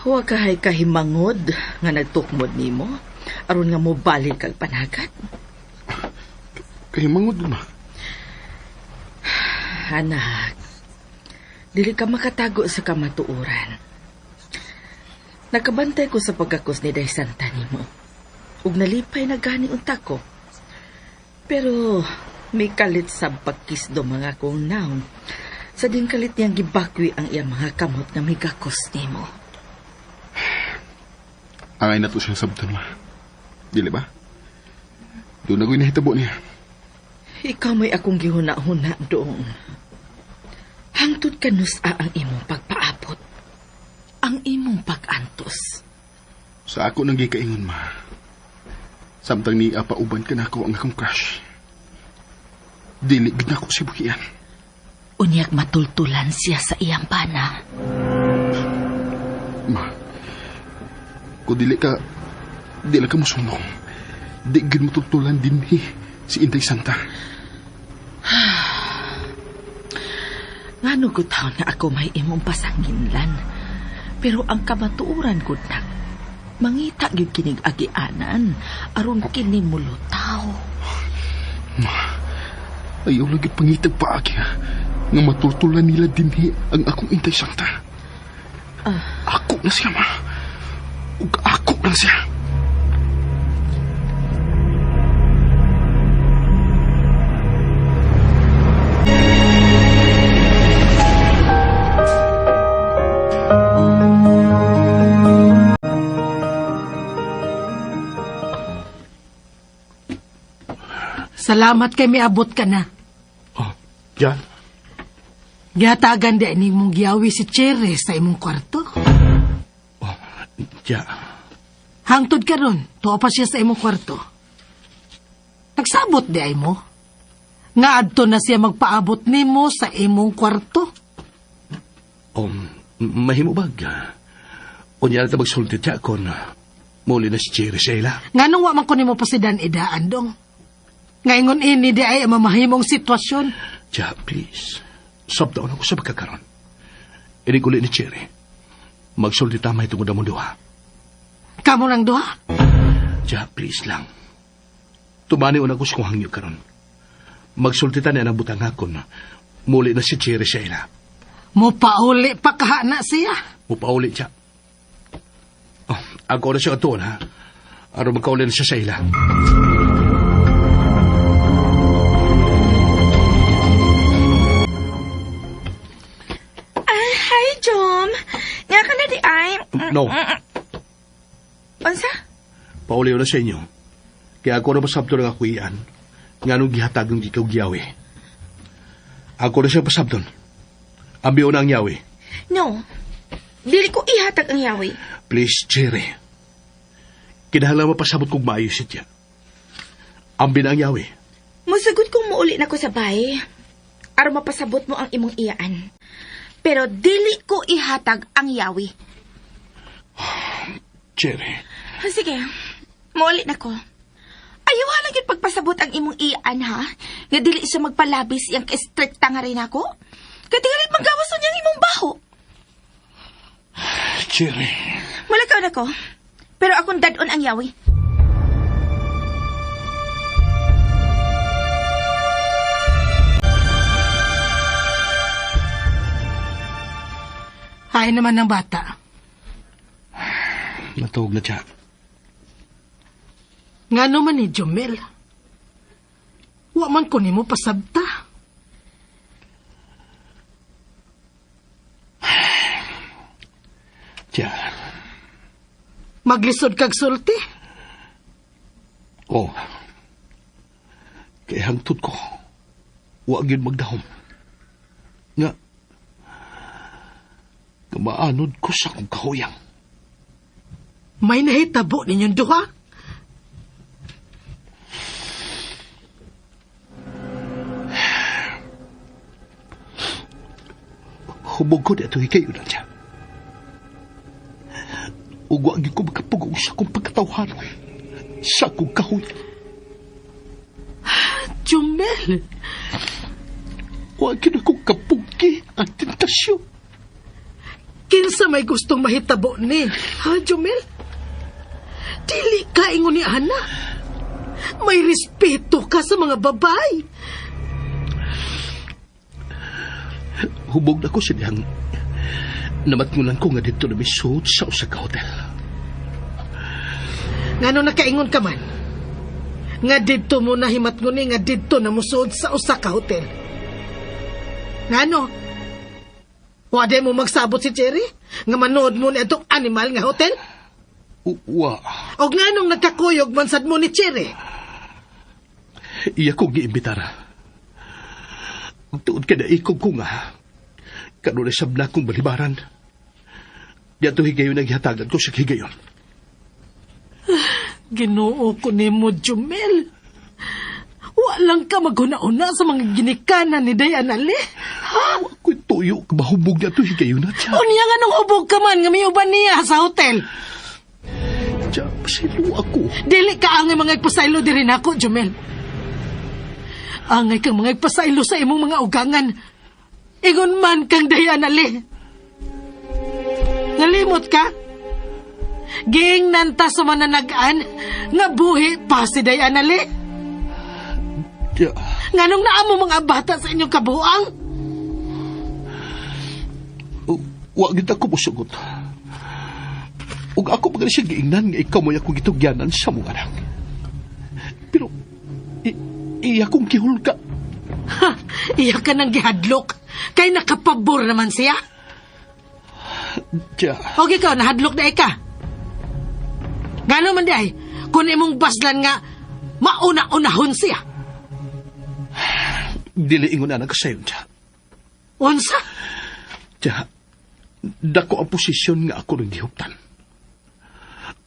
Wa kahay kahimangod nga nagtukmod nimo aron nga mobalik kag panagat. Kahimangod, ma. Anak, dili ka makatago sa kamatuoran. Nakabantay ko sa pagkakos ni Day Santa nimo. Ug nalipay na gani unta ko. Pero may kalit sa pagkisdo mga kong naon. Sa din kalit niyang gibakwi ang iyang mga kamot nga may gakos nimo. Angay na to siyang sabton, ma. Dili ba? Doon na ko'y nahitabo niya. Ikaw may akong gihuna-huna doon. Hangtod kanusa ang imong pagpaabot. Ang imong pag-antos. Sa ako nang gikaingon, ma. Samtang niya pauban ka nako ang akong crush. Dili gid nako si buhian. Unyag matultulan siya sa iyang bana. Ma, kung dili ka, dili ka musunong. Di gid matultulan dinhi si Inday Santa. Ngano gutaw na ako may imong pasanginlan. Pero ang kamatuoran gud nak, mangita gyud kinig agianan aron kini mulutaw. Ayaw lagi pangitag paagi ha. Nga matultulan nila dinhi ang akong Inday Santa. Ako na siya, ma. Ug ako lang siya. Salamat kay miabot ka na. Oh, Jan, Gihatagan di ni mong giyawi si Cherry sa imong kwarto. oh, Ja. Hangtod karon, tuwa pa siya sa imong kwarto. Nagsabot di ay mo. Nga adto na siya magpaabot nimo sa imong kwarto. Mahimo bag. Unya na ta magsulti siya kon muli na si Cherry sa ila. Nganong wa man ko nimo pasidan idaan dong. Ngaingon ini di ay ang mamahimong sitwasyon. Ja, please. Sabtaon ako sa pagkakaroon. Inig uli ni Cherry. Magsulti tamay tungod among duha. Kamo lang duha. Ja, please lang. Tumani una ko sa kong hangyo karon. Magsulti ta niya ang butang akon. Muli na si Cherry sa ila. Mo pauli pa kahana siya. Mupauli siya. Oh, ako na siya atuon, ha? Aron magkauli na siya sa ila. Ah, hi, Jom. Nga ka na di ay. No. Unsa? Pauli na sa inyo. Kaya ako na pasabto ng ako iyan. Nga nung gihatag ng ikaw giyawi. Ako na siya pasabton. Ambiyo na ang yawi. No. Dili ko ihatag ang yawi. Please, Cherry. Kinahanglan mapasabot kong maayos siya. Ambi na ang yawi. Musagot kong muuli na ko sa bahay. Aron mapasabot mo ang imong iyaan. Pero dili ko ihatag ang yawi. Cherry. Sige, muuli na ko. Ayaw lang yun pagpasabot ang imong iyaan, ha? Nga dili siya magpalabis iyang ka-stricta nga rin ako. Kaya tingalit magawas niyang imong baho. Cherry. Malakaw na ko. Pero akong dadon ang yawi. Hay naman ng bata. Natuog na siya. Ngano man ni Jomel. Wa man ko nimo pasabta. Tiya. Maglisod kag sulti. Oh. Kay hangtod ko. Wa gyud magdahom. Nga maanod ko sa akong kahuyang. May nahitabo ninyong duha. Hubog ko dito hikayo na siya. Ug wa gyud ko makapugong sa akong pagkatawhan sa akong kahuyang. Jomel, Wa gyud ako kapugi ang tentasyon. Kinsa may gustong mahitabo ni, ha, Jomel? Dili ka ingon ni Ana. May respeto ka sa mga babay. Hubog na ko sa dihang namatngunan ko nga dito na may suot sa usa ka hotel. Ngano nakaingon ka man? Nga didto mo nahimatnguni nga didto na musuod sa usa ka hotel. Ngano? Wade mo magsabot si Cherry? Nga manood mo ni atong animal nga hotel? Wa. Og nganong nagkakuyog man sad mo ni Cherry? Iya ko giimbitara. Tuod ka na ikog ko nga. Kanunay sab na akong balibaran. Di ato higayon naghihatagan ko sa higayon. Ginoo ko nimo, Jumel. Walang ka maghuna-una sa mga ginikanan ni Day Anali. Ha? Ako'y tuyo, mahubog niya ito higayon na siya. Unya nga nung hubog ka man nga may uban niya sa hotel. Siya, pasilo ako. Dili ka angay mga ipasaylo diri nako, Jumel. Angay kang mga ipasaylo sa imong mga ugangan. Ingon man kang Day Anali. Nalimot ka? Giingnan ta sa mananagan nga buhi pa si Day Anali. Yeah. Nganong naamo mga bata sa inyong kabuang? Wa gid ako musugot. Ug ako pa siya giingnan nga ikaw mo'y akong gitugyanan sa mong anak. Pero iya kong gihulga. Ha, iya ka nang gihadlok. Kay nakapabor naman siya. Tiya. Og ikaw, nahadlok na ika. Gano man di ay, kung imong baslan nga, mauna-unahon siya. Dili ingon na nagkasayon siya. Unsa? Tiya, dako ang posisyon nga ako nang gihuptan.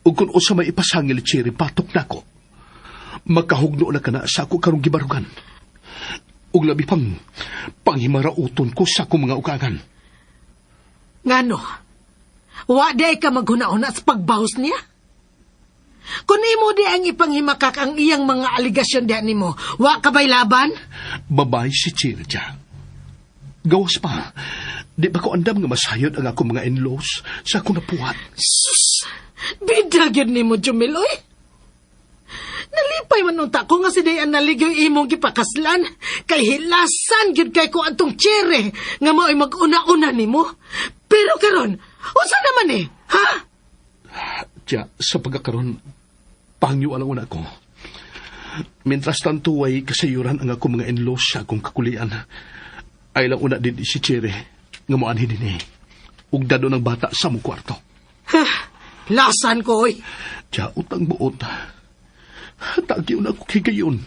Ug kung usa may ipasangil Cherry, patok nako. Makahugno na kana sa ako karong gibarugan. Ug labi pang panghimarauton ko sa akong mga ugangan. Ngano? Wa di ay ka maghuna-una sa pagbahos niya? Kung imo di ang ipanghimakak ang iyang mga aligasyon diha nimo, wa ka ba'y laban? Babae si Cherry siya. Gawas pa, di ba ko andam nga masayod ang akong mga in-laws sa akong napuhat? Sus! Bida gyud nimo, Jumil, oy! Nalipay man unta ko nga si Dayan naligyo'y imong gipakaslan. Kay hilasan gyud kay ko antong Cherry nga mao'y mag-una-una nimo. Pero karon, unsa naman eh? Ha? Tiya, sa pagkakaroon, pangyo alang una ko. Mientras tanto ay kasayuran ang akong mga in-laws sa akong kakulian. Ay lang una din si Cherry nga moanhin din eh. Ug dado ng bata sa mong kwarto. Ha, lasan ko, oy. Tiya, utang buot. Tagyo na ako kay gayon.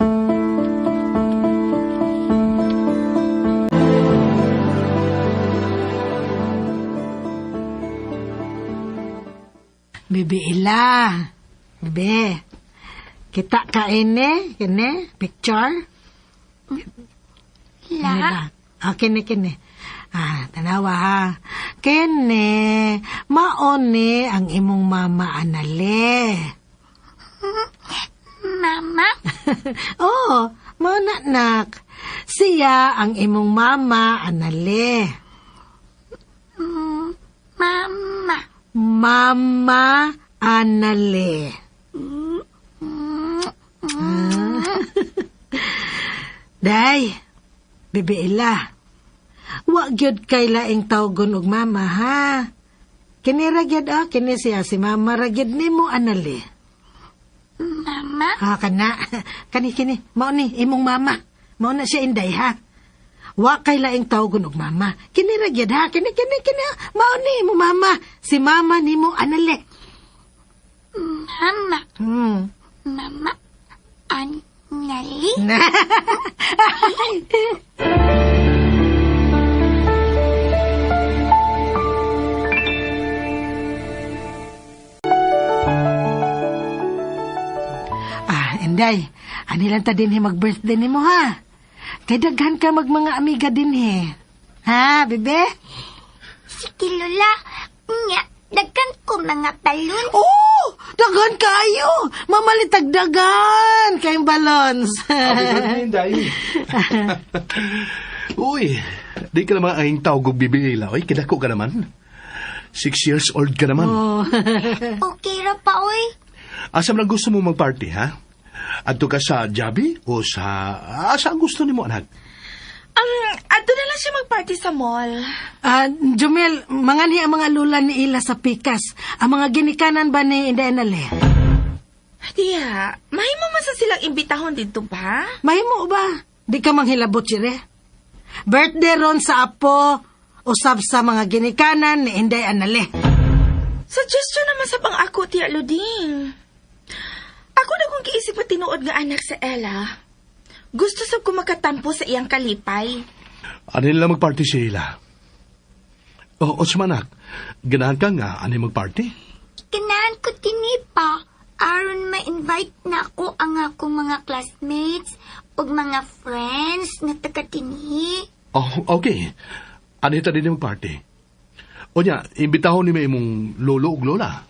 Bibi Ila. Bibi. Kita ka ini, kini, picture. La? Ah, kini, kini. Ah, tanawa ha. Kini, maone ang imong mama anale. Mama? Oo, mao na nak. Siya ang imong mama anale. Mama. Mama anale. Day, Bibi Ila. Wa gyud kay laing tawgon og mama ha. Kini ra gyud ah, kini siya si mama ra gyud nimo anale. Mama? Ah, kana. Kani kini, mao ni imong mama. Mao na siya inday ha. Wa kay laing tawgon og mama. Kini ra gyud ha, kini kini kini. Mao ni imong mama. Si mama nimo anale. Mama. Mama. Anali? Ah, Inday, ani lang ta dinhi mag-birthday nimo ha. Kay daghan ka mag mga amiga dinhi. Ha, bebe? Sige, Lola. Nya, daghan ko mga balon. Oh, daghan kayo. Mamalitagdagan kayong balons. Happy birthday, Inday. Uy, di ka naman ang tawag og Bibi Ila. Uy, kidako ka naman. 6 years old ka naman. Oh. Okay ra pa, oy. Asa man ang gusto mo magparty, ha? Adto ka sa Jabi o sa... Asa ang gusto nimo, anak? Adto na lang siya magparty sa mall. Ah, Jumel, manganhi ang mga lula ni Ila sa pikas. Ang mga ginikanan ba ni Inday Anale? Diya, mahimo man sa silang imbitahon dito ba? Mahimo ba? Di ka manghilabot, Chire. Birthday ron sa apo, usab sa mga ginikanan ni Inday Anale. Suggestion naman sa pang ako, Tia Luding. Ako na kung giisip pa tinuod nga anak sa Ella. Gusto sab ko makatampo sa iyang kalipay. Ano nila magparty si Ila? O, o anak, ganahan ka nga ani magparty? Ganahan ko tini pa. Aron ma-invite na ako ang akong mga classmates ug mga friends nga taga dinhi. Oh, okay. Ani ta din magparty. O niya, imbitahon ni may imong lolo ug lola.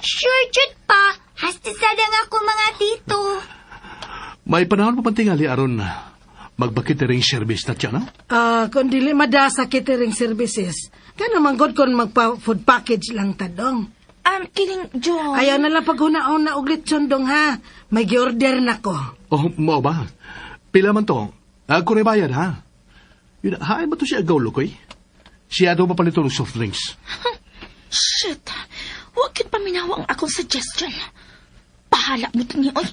Sure jud pa. Hasta sada nga ako mga tito. May panahon pa pantingali aron magbakitering service na siya, no? Ah, kung dili mada sa catering services, kano man gud kon magpa food package lang tadong. Kining John. Ayaw na lang paghuna-una og lechon dong ha. May gi-order na ko. Oh, mao ba? Pila man to? Ako rin bayad, ha? Yun, hain ba to siya agaw, Lukoy? Siya daw mapalito ng soft drinks. Shit. Huwag kit paminawa ang akong suggestion. Bahala mo tini, oy.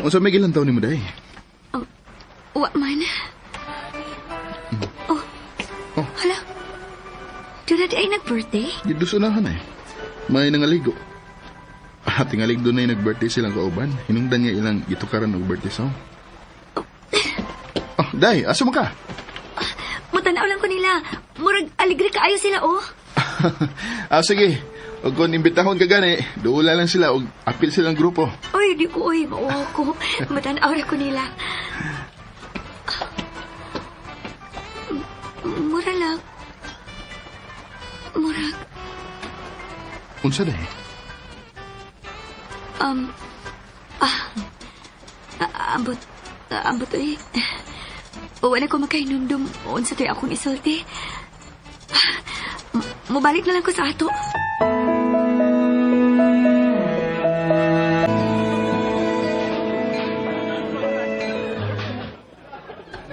Unsa may gilantaw nimo day? Wa man. Oh. Oh. Hala. Doon na ay nag-birthday? Dito sa unahan eh. May nangaligo. Ah, tingalig doon na nag-birthday silang kauban. Hinungdan niya ilang gitukaran og birthday song. Oh, day, asa mo ka? Mutanaw lang ko nila. Murag aligre kaayo sila, oh. Ah, sige. Og kung imbitahon ka gani, duula lang sila og apil silang grupo. Oy, di ko, oy. Mauwa ko. Matanaw ra ko nila. Mura lang. Murag, Unsa day? Ambot, ambot, oy. Wala ko makahinumdum. Unsa to'y akong isulti. Mubalik na lang ko sa ato.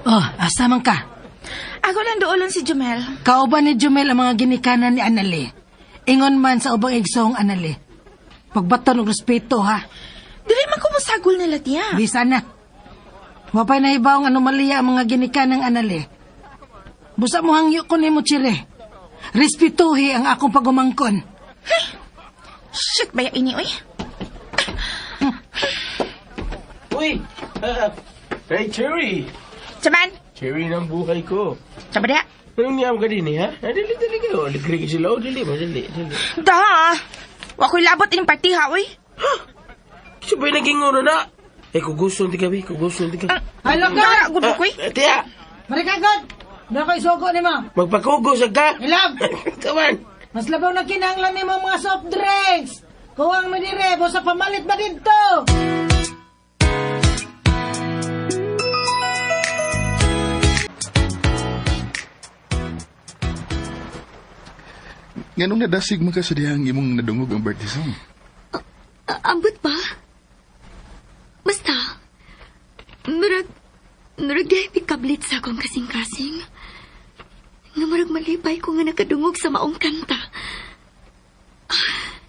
Oh, asa man ka? Ako lang doolon si Jumel. Kauban ni Jumel ang mga ginikanan ni Anali. Ingon man sa ubang igsoong Anali. Pagbaton og respeto ha. Dili man ko mosagol nila tiya. Bisa na. Wapay nahibaw ang anomalya ang mga ginikanan ng Anali. Busa mo hangyo ko nimo Chire. Respetuhi ang akong pagumangkon. Shit, baya ini, oy. Uy! Hey, Cherry! Saman, Cherry ng buhay ko. sama diha. Anong niyam ka din eh, ha? Ah, dili, dili kayo. Aligre ka sila. Oh, dili, madali, dili. Da! Wa ko'y labot ining partiha, oy. Sabay naging uno na. Eh, kung gusto ng tigabi, kung gusto ng tigabi. Hello, Da, good ko, oy. Ah, tiya, Marikagod! Doon ko isugo ni mo. magpakugos ka. Ilab! Kaman. Mas labaw na kinahanglan nimo mga soft drinks. Kuwang mo dire, busa pamalit ba dito? Nganong nadasig man ka sa dihang imong nadungog ang birthday song? Ambot ba? Basta, murag dahil pikablit sa akong kasing-kasing. Nga murag malipay ko nga nakadungog sa maong kanta. Ah,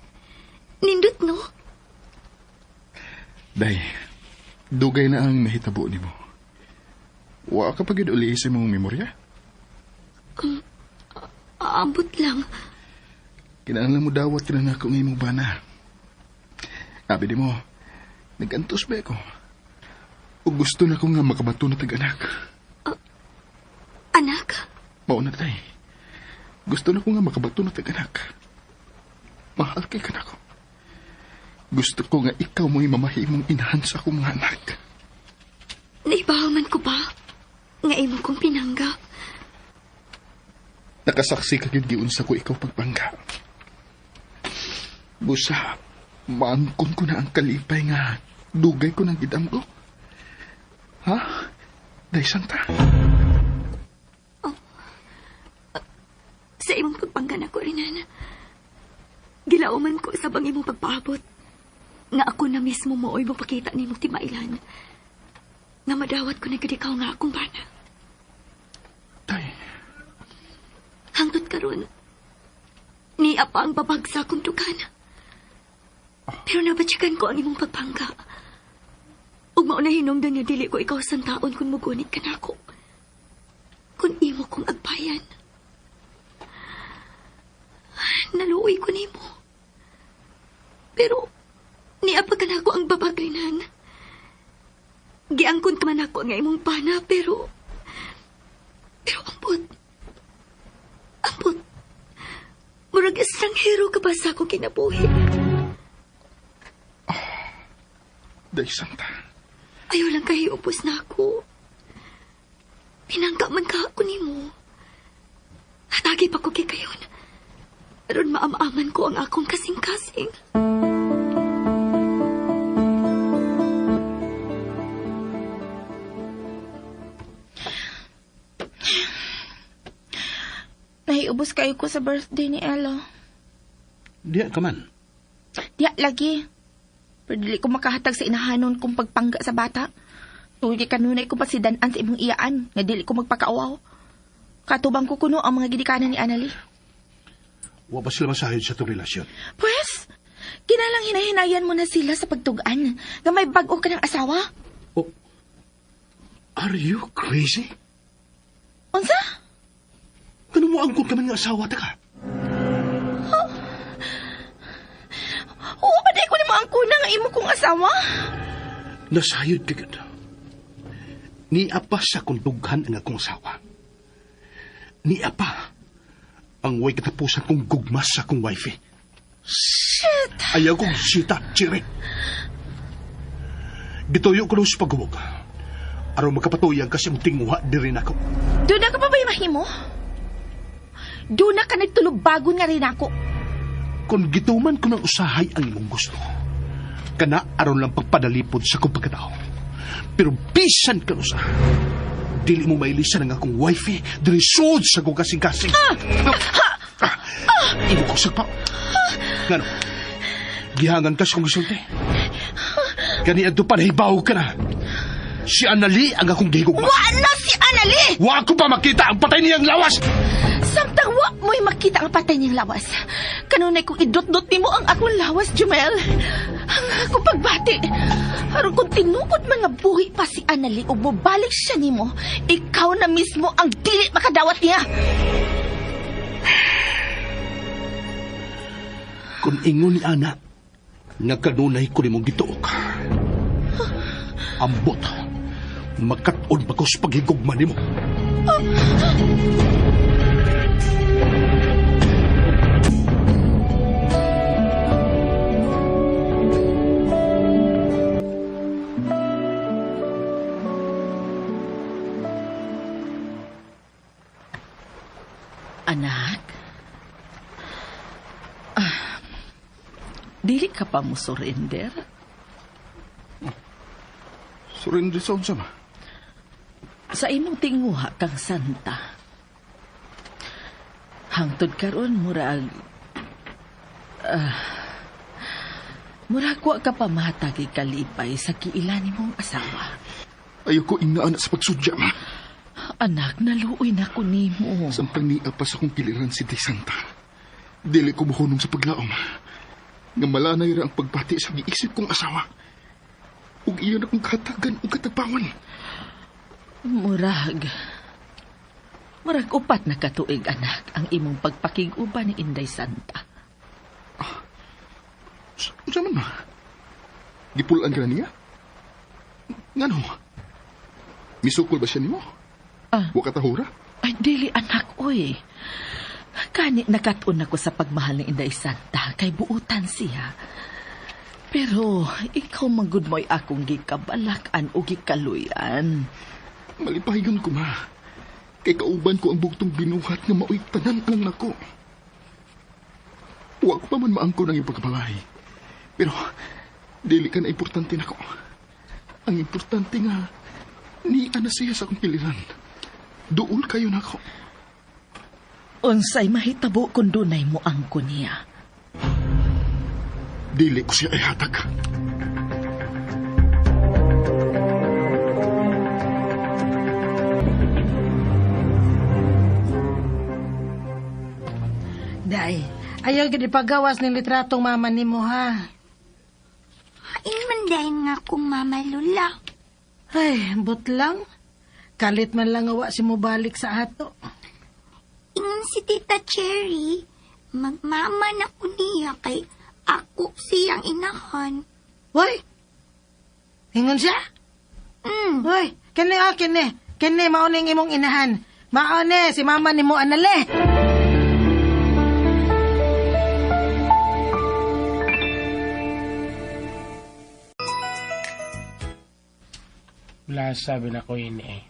nindot, no? Day, dugay na ang nahitabo nimo. Wa ka pa gyud uli sa imong memorya? Ambot lang. Kinahanglan mo dawat ka na nako nga imong bana. Abi di mo, nagantos ba ako? O gusto na ko nga makabato na tag-anak. Anak? Mao na tay. Gusto na ko nga makabato na tag-anak. Mahal kay ka nako. Gusto ko nga ikaw mo'y mamahimong inahan sa akong mga anak. Naibaw man ko ba? Nga imo kong pinangga. Nakasaksi ka gyud giunsa ko ikaw pagbangga. Busa, maangkon ko na ang kalipay nga dugay ko ng gidam ko. Ha? Day Santa. Oh. Sa imong pagbangga na ko, Rinan. Gilauman ko sa bang imong pagpaabot. Nga ako na mismo mooy mapakita nimo timailan. Nga madawat ko na gid ikaw nga akong bana. Tay. Hangtod karon, niya pa ang babag sa akong dukan. Pero nabatsyakan ko ang imong pagbangga. Ug mao na hinungdan nga dili ko ikaw santaon kung mugunit ka nako. Kung imo kong agbayan. Naluoy ko nimo. Pero niapa ka nako ang babaglinan. Giangkon ka man ako ang imong pana, pero ambot. Ambot. Murag estranghero ka ba sa akong kinabuhi? Day Santa. Ayaw lang kahiupos na ako. Pinangka man ka ako nimo. Hatagi pa ko kay kayon. Aron maam-aman ko ang akong kasing-kasing. Nahiubos kayo ko sa birthday ni Ella. Diya ka man. Diya lagi. Pero dili ko makahatag sa inahanon kong pagpangga sa bata. Tuloy kanunay ko pasidanan sa imong iyaan nga dili ko magpakaawaw. Katubang ko kuno ang mga gidikanan ni Annalie. Wa pa sila masahid sa itong relasyon. Pwes, kinalang hinahinayan mo na sila sa pagtugan nga may bag-o ka ng asawa. Oh, are you crazy? Unsa? Kano mo angkon ka man nga asawa ta ka? Huh? Oo, ba di ko ni mo angkon nga imo kong asawa? Nasayod ka gud. Niya pa sa kundughan ang akong asawa. Niya pa ang way katapusan kong gugma sa akong wifey. Shit! Ayaw kong sita, Chiri. Gituyo ko sa paghuwag. Aron magkapatuyang kasi mong tinguha di rin ako. Doon na ka pa ba mahimo? Doon na ka nagtulubagon nga rin ako. Kung gituman ko ng usahay ang imong gusto, kana aron lang pagpadalipod sa kong pagkatao. Pero bisan ka usa, dili mo mailisan ang akong wifey diri sud sa akong kasing-kasing. Imo ko sagpa. Ngano? Gihangan ka sa kong gisulti. Gani adto pa nahibaw ka na. Si Annalie ang akong gihigugma. Wa na si Annalie! Wa ko pa makita ang patay niyang lawas! Samtang wa mo'y makita ang patay niyang lawas. Kanunay kong idot-dot nimo ang akong lawas, Jumel. Ang akong pagbati. Aron kung tinukod man nga buhi pa si Annalie o mobalik siya nimo, ikaw na mismo ang dili makadawat niya. Kung ingon ni Ana, nga kanunay ko nimong gituok. Ambot, makat-on pa ko sa paghigugma nimo. Anak, dili ka pa mo surrender? Surrender sa unsa ma? Sa imong tinguha kang santa. Hangtod karon murag murag wa ka pa matag kalipay sa kiila nimong asawa. Ayoko ingaan sa pagsudya ma. Anak, naluoy na ko nimo. Samtang niya pa sa kong kiliran si Day Santa. Dili ko muhunong sa paglaom. Nga malanay ra ang pagbati sa giisip kong asawa. Ug iyon akong katagan ug katagpawan. Murag 4 na katuig, anak, ang imong pagpakig-uban ni Inday Santa. Unsa man ma? Gipulan ka na niya? Ngano? Misukol ba siya nimo? Wa ka tahura? Ay, dili anak, oy. Kani nakat-on ako sa pagmahal ni Inday Santa kay buutan siya. Pero ikaw manggod mo'y akong gikabalak-an o gikaluyan. Malipayon ko, ma. Kay kauban ko ang bugtong binuhat nga mao'y tanan ang nako. Wa ko pa man maangko ng iyong pagkabalay. Pero dili ka na importante nako. Ang importante nga niya na siya sa akong piliran. Duol kayo nako. Unsay mahitabo kung dunay mo angko niya? Dili ko siya ihatag. Day, ayaw gid ipagawas ning litratong mama nimo ha. Hain man day nga kong mama Lula. Ay, but lang. Kalit man lang awa si mobalik sa ato. Ingon si Tita Cherry, Magmama na ko niya kay ako siyang inahan. Hoy! Ingon siya? Mm. Hoy, kini ah, kini. Kini mao ning imong inahan. Mao ni si mama nimo anale. Wala sabi na ko yun eh.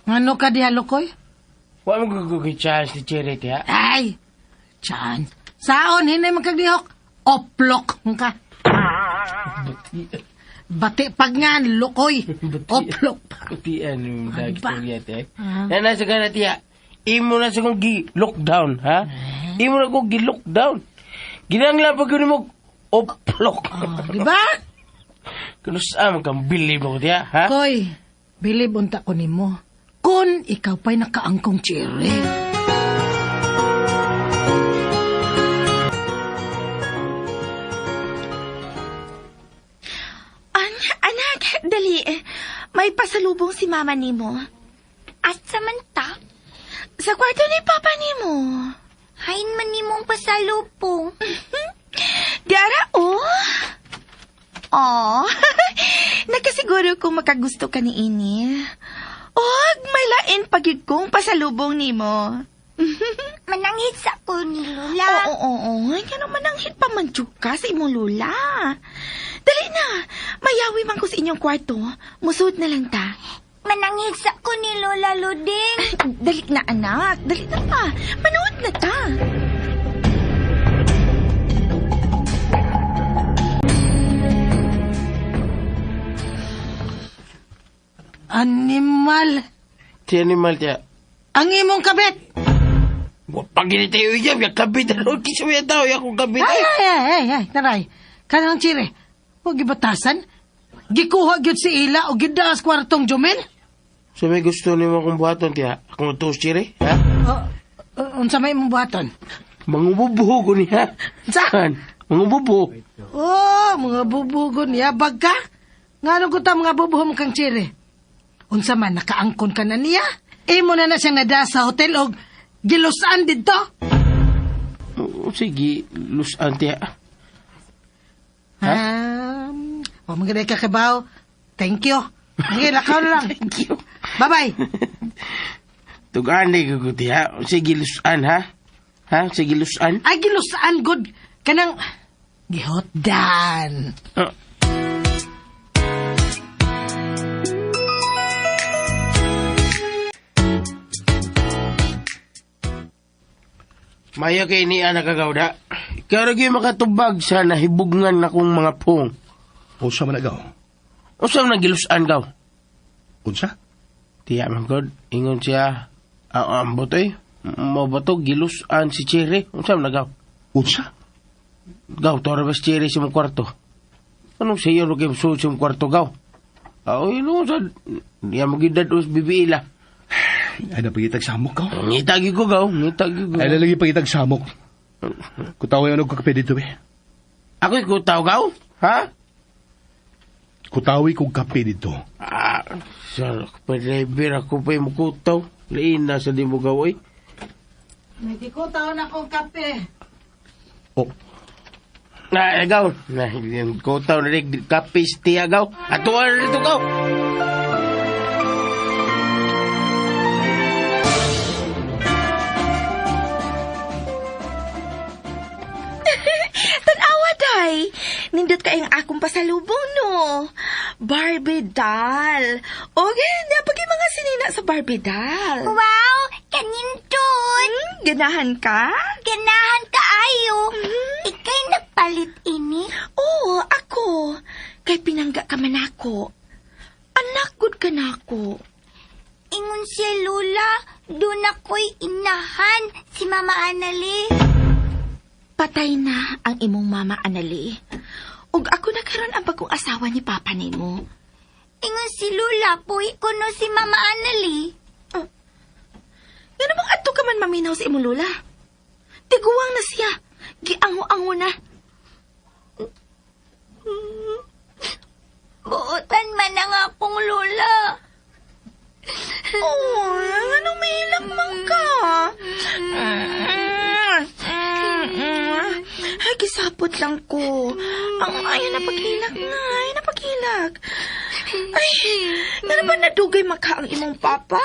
Ano ka diha Lukoy? Wa mo gugugi chance ni Cherry tiya. Ay! Chan. Saon hinay magkaglihok? Oplok ka. Bati pag nga, Lukoy. Oplok pa. Batian yung Ano dagi ba? ko yate. Ah. Na nasa ka na tiya. Imo na sa kong gi-lockdown, ha? Imo na kong gi-lockdown. Ginangla pag yun mo, oplok. Oh, di ba? Kuno sa kang bilib ako tiya, ha? Koy, bilib unta ko nimo. Kun ikaw pa'y nakaangkong cherry. Anak, dali. May pasalubong si mama nimo. Asa man ta? Sa kwarto ni papa nimo. Hain man nimong pasalubong. Diara, oh. Oh, nakasiguro kung makagusto ka ni ini. Og, may lain pagyud kong pasalubong nimo. Mananghit sa ko ni Lola. Oo, oo, oo. Nga naman ang hit pa man jud ka sa imong lula. Dali na, mayawi man ko sa inyong kwarto. Musud na lang ta. Mananghit sa ko ni Lola Luding. Dali na, anak. Dali na pa. Manood na ta. Animal. Tiya animal tiya. Ang imong kabit. Wa pag tayo iya, ya kabit ano kisa ya tao ya kung kabit. Ay, ay, ay, ay, ay, taray. Kanang chire. Huwag gibatasan. Gikuha gyud si Ila o gidaas kwartong Jumel. So may gusto nimo akong buhaton tiya. Akong utos Cherry, ha? Oh, unsa may imong buhaton? Mangububuho ko niya. Unsa? Han, mangububuho. Oh, mga bubugon yabag ka. Ngano ko ta mga bubuho mo kang chire? Unsa man nakaangkon ka na niya? Imo na na siyang nada sa hotel og gilusan didto. Oh, sige, lusan tiya. Ha? Wa man gani ka kabaw. Thank you. Sige, lakaw na lang. Thank you. Bye-bye. Tugaan ko ko tiya. Sige, lusan ha? Ha? Sige, lusan. Ay, gilusan good. Kanang gihotdan. Ah. Mayo kay ni anak kagawda. Ikaw ra gyud makatubag sa nahibugngan akong mga pong. Unsa man agaw? Unsa man gilusan gaw? Unsa? Tiya man god, ingon siya. Ambot oy. Mo ba to gilusan si Cherry? Unsa man nagaw? Unsa? Gaw, toro ba si Cherry sa mong kwarto? Anong sa iyo kay suod sa mong kwarto gaw? Oy, no sa niya mo gidad us bibiila. Ay napagitag samok ka. Ngitagi ko gaw, ngitagi ko. Ay lalagi pagitag samok. Kutaway ano kape dito eh. Ako'y kutaw gaw? Ha? Kutawi kong kape dito. Ah, sir, pa-driver ako pa yung kutaw. Lain na sa di mo gaw, oy. Nagkikutaw na akong kape. Oh, Na, gaw. Na, yung kutaw na rin, kape tiya gaw. Atuan na rito gaw. Tanawa, day. Nindot kayong akong pasalubong, no? Barbie doll. Okay, napag yung mga sinina sa Barbie doll. Wow, kanindot. Ganahan ka? Ganahan kaayo. Ikay nagpalit ini. Oo, ako. Kay pinangga ka man ako. Anak, good ka na ako. Ingon si Lola, doon ako'y inahan si Mama Annalie. Patay na ang imong mama, Annalie. Ug ako na karon ang bagong asawa ni Papa nimo. Ingon si Lola, puhi ko no si Mama Annalie. Nga namang adto ka man maminaw sa imong lola. Tiguang na siya. Giango-ango na. Buotan man ang akong lola. Oh, ano may hilak man ka? Ang ayaw na paghilak na, ayaw na paghilak. Ay, nga naman nadugay maka ang imong papa.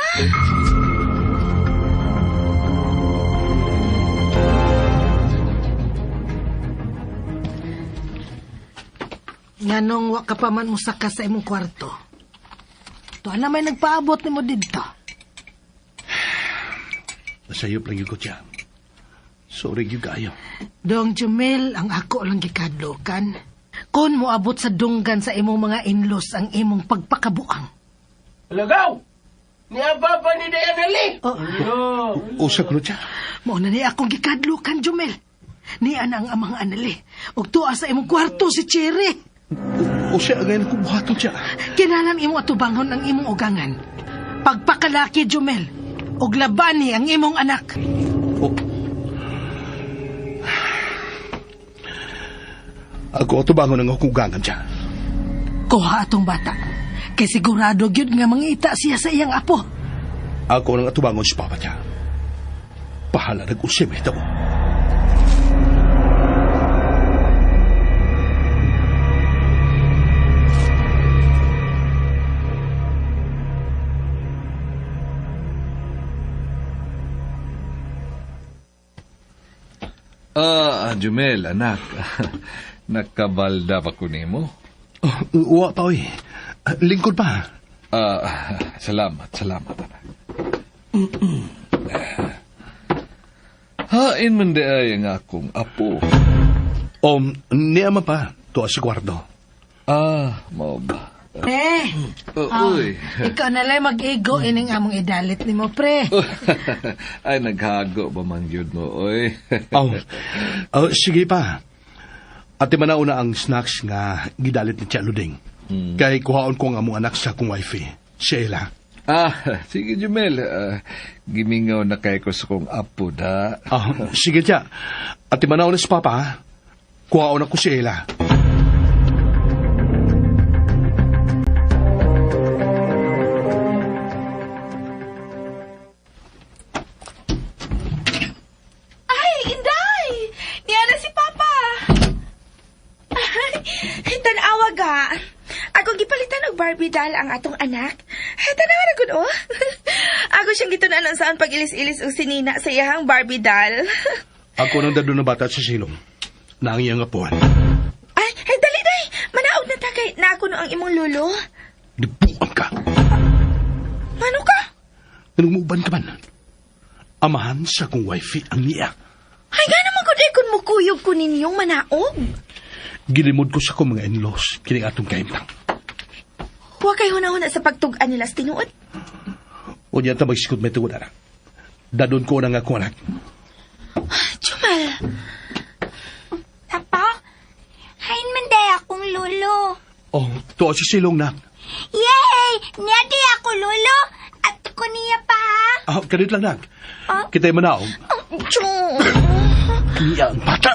Nganong wa ka pa man musaka sa imong kwarto. Tuwa na may nagpaabot nimo didto. Nasayop lang yung ko siya. Sorry yung kayo. Dong Jumel, ang ako lang gikadlokan. Kung moabot sa dunggan sa imong mga in-laws ang imong pagpakabuang. Lagaw! Niya papa ni Dayan Ali! Oh, Usa ko siya. mao na ni akong gikadlokan, Jumel. Niya na ang amang anali. Ug tuwa sa imong kwarto si Cherry. Usa ang ngayon kong buhaton siya. Kinalan imo atubangon ang imong ugangan. Pagpakalaki, Jumel. Ug labani ang imong anak. Oh. Ako atubangon ang akong ugangan siya. Kuha atong bata. Kay sigurado gyud nga mangita siya sa iyang apo. Ako nang atubangon si papa niya. Pahala nag-usip ito. Jumel, anak. Nakabalda pa ko nimo. Oh, uwa pa, oy. Lingkod pa. Salamat, salamat, anak. Hain man di ay ang akong apo. Niya man pa. Tuwa sa kwarto. Mao ba? Eh, Uy. ikaw na lang mag-ego ining among idalit nimo, pre. Ay, naghago ba man yun mo, oy? Sige pa. Ate manauna ang snacks nga gidalit ni Tia Luding. Kay kuhaon ko ang among anak sa akong wifey, si Ella. Sige, Jumel. Gimingaw na kay ko sa kong apo, da. Sige, Tia. Ate manauna si Papa, ha? Kuhaon ako si Ella. Ay, Inday! Niya na si Papa! Ay, tanawa ga. Ako gipalitan og Barbie doll ang atong anak. Ay, tanawa na gud oh. Ako siyang gitun-an ang saan pag-ilis-ilis og sinina sa iyahang Barbie doll. Ako nang dadlo na bata sa silong. Na ang iyang apuan. Ay, ay, dali, day! Manaog na ta kay na ako no ang imong lolo. Dibuang ka! Mano ka? Anong muuban ka man? Amahan sa akong wifey ang niya. Ay, nga naman ko day kung mukuyog ko ninyong manaog. Gilimod ko sa akong mga in-laws kining atong kahimtang. Huwag kay huna-huna sa pagtug-an nila sa tinuod. O niya ta magsikot may tugod, anak. Dadon ko na nga akong anak. Jumal! Papa, hain man day akong lolo. Oh, tuwa si silong na. Yay! Niya di ako lolo. At ko niya pa. Kanit lang, nak. Ah? Kita'y manaog. Chong! Niya ang bata.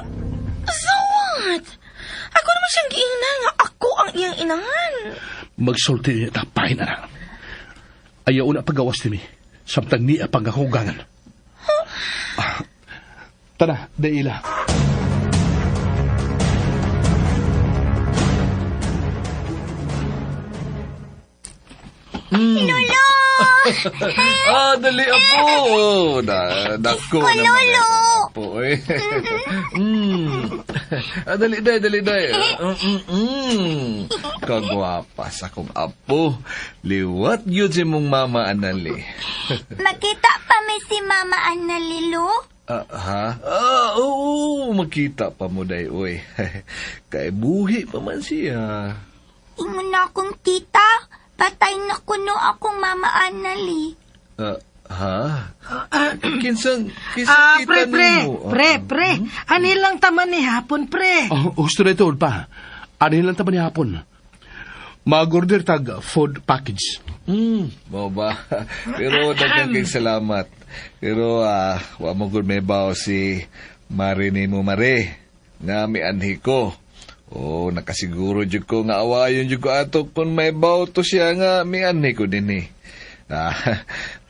So what? Ako naman siyang giingnan nga ako ang iyang inahan. Magsulti niya tapahin, anak. Ayaw na pagawas ni mi. Samtang niya pangkakugangan. Tara, Daila. Lolo! Dali, apo! Oh, dako Ko, naman lolo! apo, eh. Dali, day, dali, day. Kagwapa sa akong apo. Liwat yun si mong mama, Anali. Makita pa may si Mama Anali, lo? Ha? Oo, makita pa mo, day, uy. Kay buhi pa man siya. Ingon na akong tita. Patay na kuno akong Mama Anali. Ha? Kinsang, kinsang tita Pre, pre, nimo? pre, pre. Ani lang taman ni hapon, pre. Oh, gusto na ito, pa. Ano lang taman ni hapon? Mag-order tag food package. Mo ba? Pero daghang kay salamat. Pero wa mo gud may bawo si Mare ni mo Mare nga mianhi ko. Oh, nakasiguro jud ko nga awayon jud ko ato kung may bawo to siya nga mianhi ko dinhi.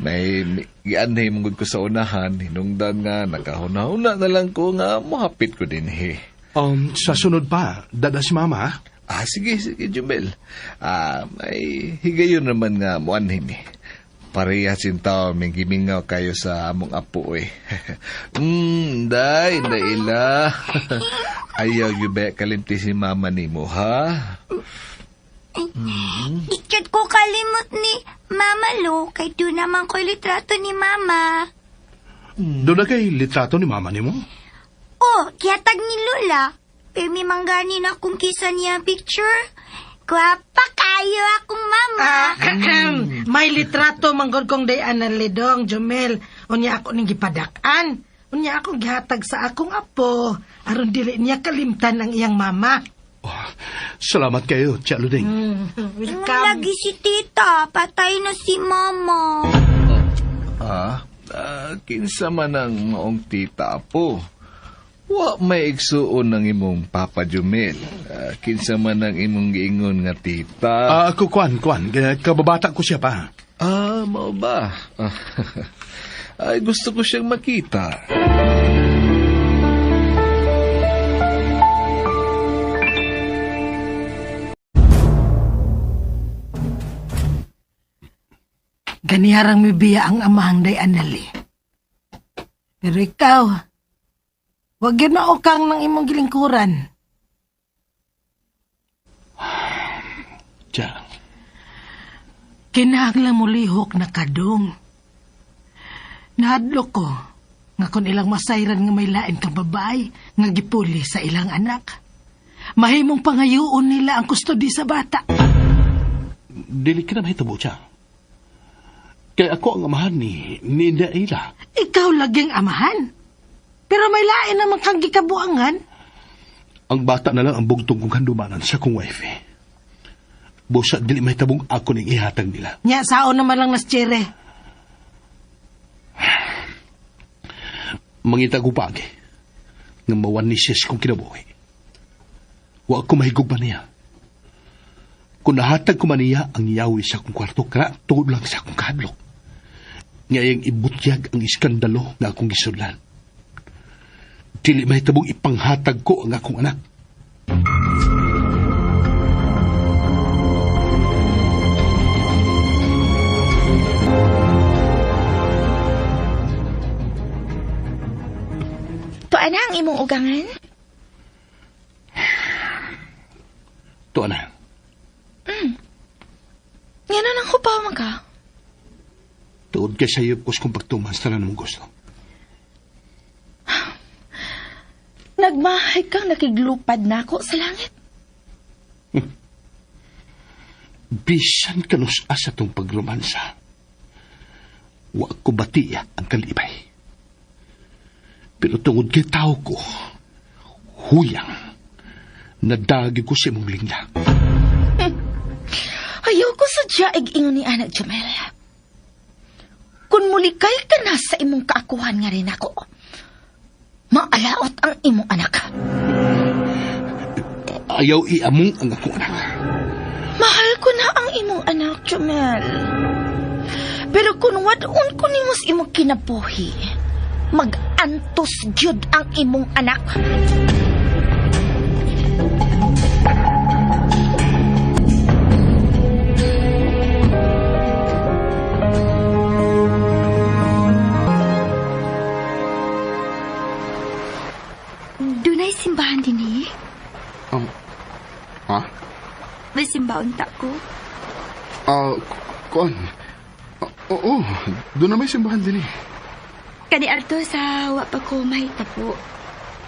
May gianhi mo gud ko sa unahan, hinungdan nga nakahuna-huna na lang ko nga mohapit ko dinhi. Sa sunod pa, dada si mama, ha? Ah, sige, sige, Jumel. Ah, may higayon naman nga muanhin eh. Parehas yung tao, may gimingaw kayo sa among apo eh. Day, daila. Ayaw yun ba kalimti si mama ni mo, ha? Ikit ko kalimot ni Mama Lo, kay doon naman ko'y litrato ni Mama. Doon na kay litrato ni mama ni mo? Oh, gihatag ni Lola. Pero may manggani na akong kisa niya ang picture. Gwapa kayo akong mama. May litrato manggod kong dayan na lidong, Jumel. Unya ako ning gipadak-an. Unya ako gihatag sa akong apo. Aron dili niya kalimtan ang iyang mama. Oh, salamat kayo, Tia Luding. Welcome. Lagi si tita, patay na si mama. Kinsa man ang maong tita po. Wa may igsuon ng imong Papa Jumel. Kinsa man ang imong giingon nga tita. Ako, kuan, kababata ko siya pa. Ah, mao ba? Ay, gusto ko siyang makita. Ganiharang mibiya ang amahang day anali. Pero ikaw, wag yun maukang ng imong gilingkuran. Tia. Kinahanglan mo lihok na kadong. Nahadlok ko nga kung ilang masayran nga may lain kang babae nga gipuli sa ilang anak. Mahimong pangayoon nila ang kustodi sa bata. Dili ka na mahitabo, Tia. Kaya ako ang amahan ni Daila. Ikaw laging amahan. Pero may lain naman kang gikabuangan. Ang bata na lang ang bugtong kong handumanan sa kong wife. Eh. Busa, dili mahitabong ako ning ihatag nila. Nya, sao naman lang nas Chere. Mangita ko pagi nga mawan ni sis kong kinabuhi. Wa ko mahigugma niya. Kung nahatag ko man niya ang yawi sa akong kwarto, kara tuod lang sa akong kahadlok. Ngayang ibutyag ang iskandalo nga akong gisudlan. Dili mahitabong ipanghatag ko ang akong anak. Tuan na ang imong ugangan? Tuan na. Nga na nang hupaw man ka? Tuod kay sayop ko sa kong pagtuman sa tanan mong gusto. Nagmahay kang nakiglupad nako sa langit. Bisan kanus asa tong pagromansa. Wa ko batiya ang kalibay. Pero tungod kay tao ko, huyang, nadagi ko sa imong lingla. Ayaw ko sadya ig-ingon ni Anak Jamel. Kung mulikay ka na sa imong kaakuhan nga rin ako, maalaot ang imong anak. Ayaw iamong ang akong anak. Mahal ko na ang imong anak, Jamel. Pero kung wadon ko nimo sa imong kinabuhi, mag-antos gyud ang imong anak. Dunay simbahan din eh. Ha? May simbaon ta ko. Kuan. Oo, doon na may simbahan din eh. Kani Arto sa wa pa ko mahitapo.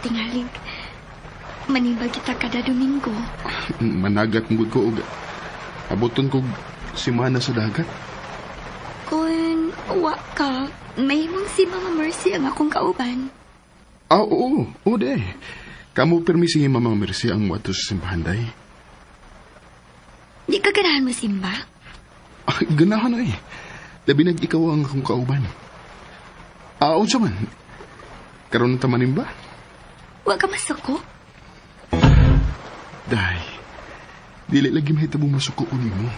Tingalig. Manimba kita kada Domingo. Managat mong ko og abuton ko simana sa dagat. Kung wa ka, may mong si Mama Mercy ang akong kauban. Oo, oo, de. Kamu permisi ni Mama Mercy ang moadto sa simbahan, day. Di ka ganahan mo simba? Ganahan ay. Labi nag ikaw ang akong kauban. Unsa man? Karon ta manimba? Wa ka masuko? Day, dili lagi mahitabong masuko ko nimo.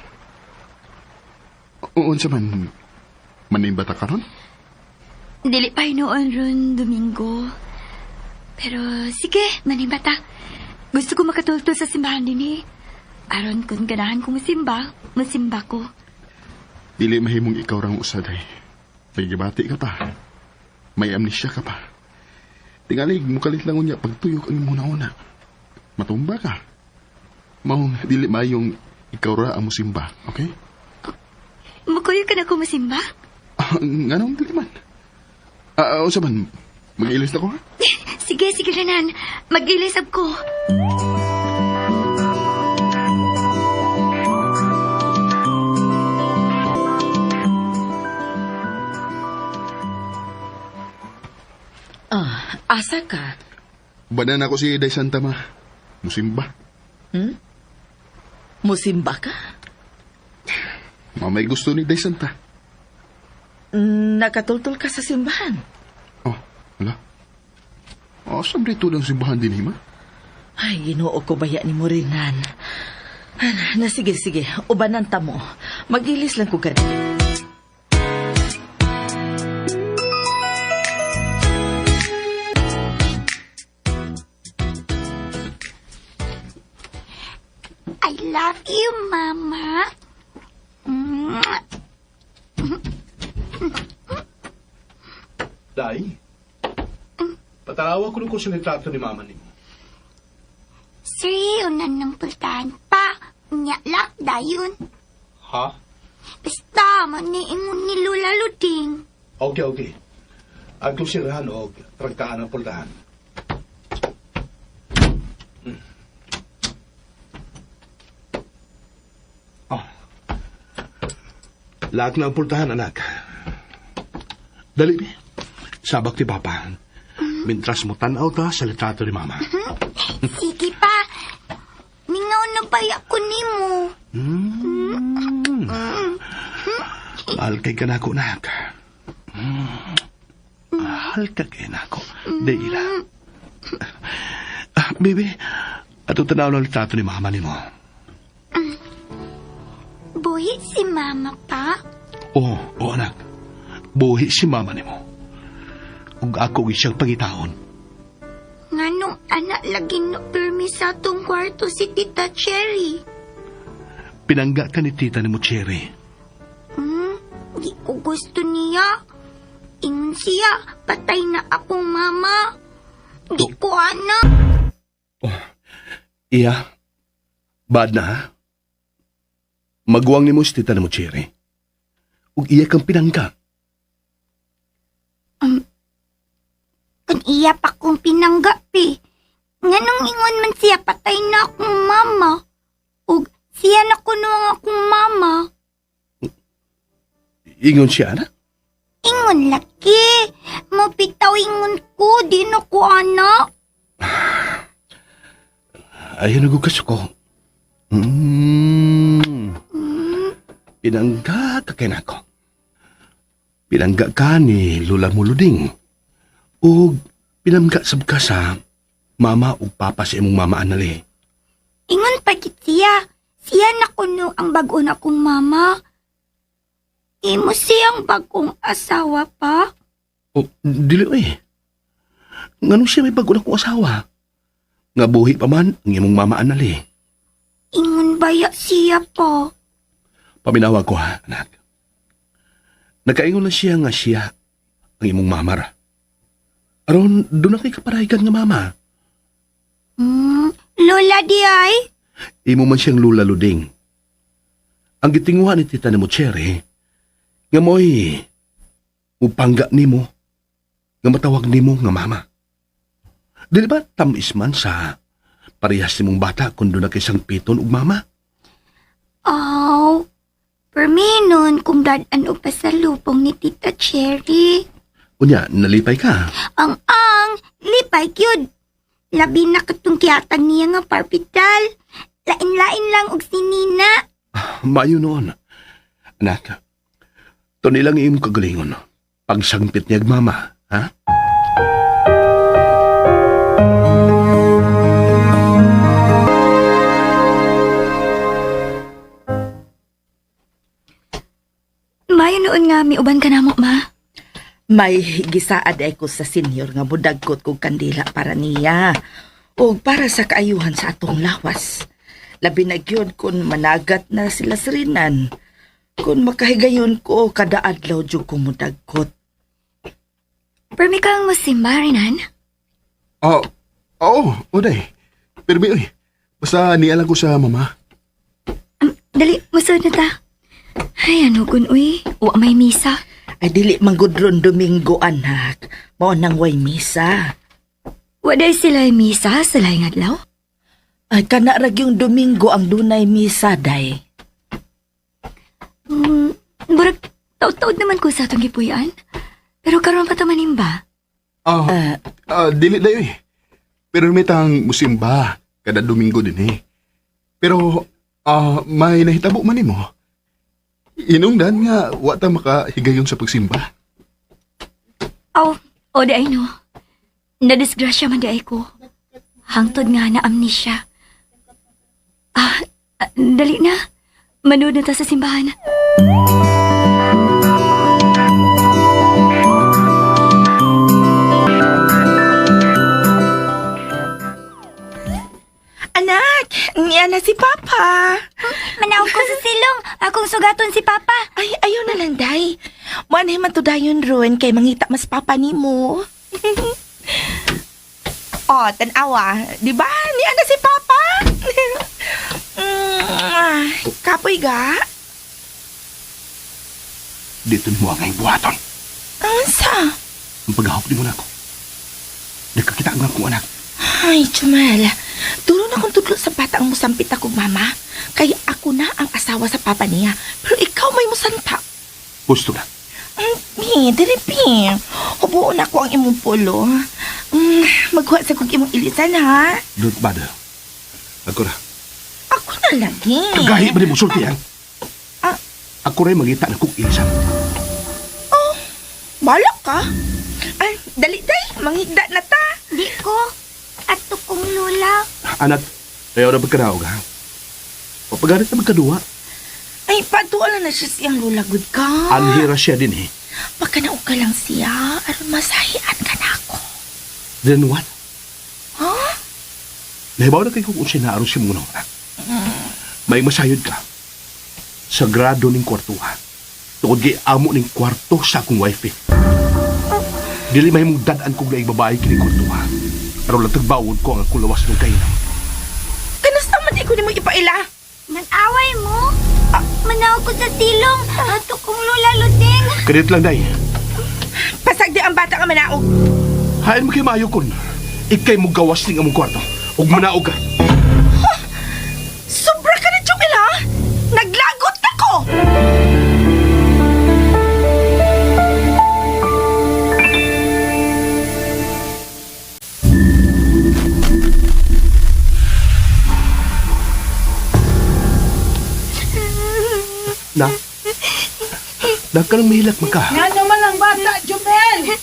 Unsa man? Manimba ta karon? Dili pa hinuon ron Domingo. Pero sige, manimba ta. Gusto ko makatultol sa simbahan din eh. Aron kung ganahan ko musimba, musimba ko. Dili mahimong ikaw rang usaday. May gibati ka pa. May amnesia ka pa. Tingalig, mukalit lang unya pagtuyok ang imong una. Matumba ka. Maong dili mayong ikaw ra ang musimba, okay? Mukuyo ka na ko musimba? Ah, nganong dili man? Ah, unsa man? Mag-ilis na ko ha? Sige, sige Renan. Mag-ilisab ko. Ah, asa ka? Banan ako si Day Santa ma. Musimba. Hmm? Musimba ka? Mamay gusto ni Day Santa. Nakatultol ka sa simbahan. Oh, wala. Oh, saan dito lang simbahan din, ma? Ay, ginoo ko baya ni Morinan. Na sige, sige, ubanan ta mo. Mag-ilis lang ko gani. I love you, Mama. Mwah. Day, patanawa ko ko sa litrato ni mama nimo. Sir, unan ng pultahan pa. Unya lang, dayon. Ha? Basta, maniingon ni Lola Luding. Okay, okay. Ang kusirahan o tragtaan ang pultahan. Oh. Lahat na ang pultahan, anak. Dali, bi. Sabak ti Papa. Mintras mo tanaw ta sa litrato ni Mama. Sige pa. Mingaw na baya ko nimo. Mm. Mahal kay kanako, nak. Mahal ka kay nako. Di ila. Ah, baby, ato tanaw ng litrato ni Mama nimo. Buhi si Mama pa. Oo, oo, anak. Buhi si Mama nimo. Ug ako siyang pangitaon. Nganong anak lagi no permi sa atong kwarto si Tita Cherry. Pinangga ka ni tita ni mo, Cherry. Di ko gusto niya. Ingon siya, patay na akong mama. Di ko anak. Iya, bad na ha? Maguwang ni mo si tita ni mo, Cherry. Ug iya kang pinangga. Kun iya pa kong pinangga, pi. Nganong ingon man siya, patay na akong mama. Ug siya na kuno ang akong mama. Ingon siya, anak? Ingon laki. Mapitaw ingon ko, di na ko anak. Ayun, nagugkas ko. Pinangga ka kay nako. Pinangga ka ni Lula Muluding. Ug pinangga sab ka sa mama ug papa sa imong mama anali. Ingon pa gid siya. Siya na kuno ang bag-o na kong mama. Imo siyang bagong asawa pa. O, dili eh. Nganong siya may bago na kong asawa? Nga buhi pa man ang imong mama anali. Ingon baya siya pa. Paminawa ko ha, anak. Nakaingon na siya nga siya ang imong mama ra. Aron, doon na kay kaparaygan nga mama. Lola di ay? Imo man siyang lula luding. Ang gitinguha ni tita ni mo, Cherry, nga mo'y mupangga nimo, nga matawag nimo nga mama. Dili ba tamis man sa parehas nimong bata kung doon na kay sang piton ug mama? Aw, perminon kung dad-an o pa sa lupong ni Tita Cherry. Unya, nalipay ka. Ang lipay kyud. Labi na katong kiyatag niya nga parpital. Lain-lain lang og si Nina. Maayo noon. Anak, to nilang iyong kagalingon. Pagsangpit niya mama, ha? Mayo noon nga, miuban ka na mo, ma. May gisaad ay ko sa senior nga budagkot kog kandila para niya ug para sa kaayuhan sa atong lawas. Labi na gyud kun managat na sila sa rinan. Kun makahigayon ko kada adlaw jud ko mudagkot. Permi kang musimba, Renan? Oh, oo, uday. Pero may, uy, basta nialang ko sa mama. Dali, musod na ta. Ay, ano gun, uy? Wa may misa. Ay dili man gud ron Domingo anak. Mao nang way misa. Wa day sila misa sa laing adlaw? Ay kana ra gyung Domingo ang dunay misa day. Murag, taod-taod naman ko sa atong gipuy-an. Pero karon pa ta manimba. Ah, dili dayo eh. Pero may tang musimba kada Domingo din eh. Pero may nahitabo man nimo. Inungdan nga wa ta makahigayon sa pagsimba. Aw, o di ay no. Nadisgrasya man di ay ko. Hangtod nga na amnesia. Ah, dali na. Manood na ta sa simbahan. Anak, niya na si Papa. Manawag ko sa silong. Akong sugaton si Papa. Ay, ayaw na lang, day. Muanay man to dayon ron kay mangita mas papa nimo. Oh, tanawa. Di ba? Niya na si Papa. Kapoy ga? Dito mo ang buhaton. Unsa? Ang paghahok di mo na ako. Nagkakita ang akong anak. Ay, Jumel. Tulo na kong tudlo sa bata ang musampit akong mama. Kaya ako na ang asawa sa papa niya. Pero ikaw may musanta. Gusto na. Pi, dili pi. Hubuon ako ang imong pulo. Maghuwa sa kong imong ilisan, ha? Don't bother. Ako ra. Ako na lagi. Kagahi ba ni mo sulti, ha? Ah. Ako rin mangita na kong ilisan. Oh, balak ka? Ay, dali, day. Manghigda na ta. Di ko. Ato kong lola. Anak, ayaw na pagkaraog, ha? Papagalit na magkaduwa. Ay, patuala na siya siyang lola, good ka. Anhira siya din, eh. Pagkanaog ka lang siya, aron masahian ka na ako. Then what? Ha? Nahibaw na kayo kung unsay naaron si mong anak. May masayod ka. Sagrado ning kwarto, ha? Tungod kay amo ning kwarto sa akong wife, eh. Dili mahimong dad-an kong laing babae kini kwarto, ha? Aron lang tagbawon ko ang akong lawas ng kainam. Kanasta man di ko nimo ipaila? Nag-away mo? Manawag ko sa silong. Ato kong lola Luding. Kadit lang, day. Pasag di ang bata nga manaog. Hain mo kay maayo kun. Ikay mo gawas ning among kwarto. Ug manaog ka. Huh? Sobra ka na, Jumel, ha? Naglagot ako! Na? Na ka nang mahilak magka. Nga naman ang bata, Jumel!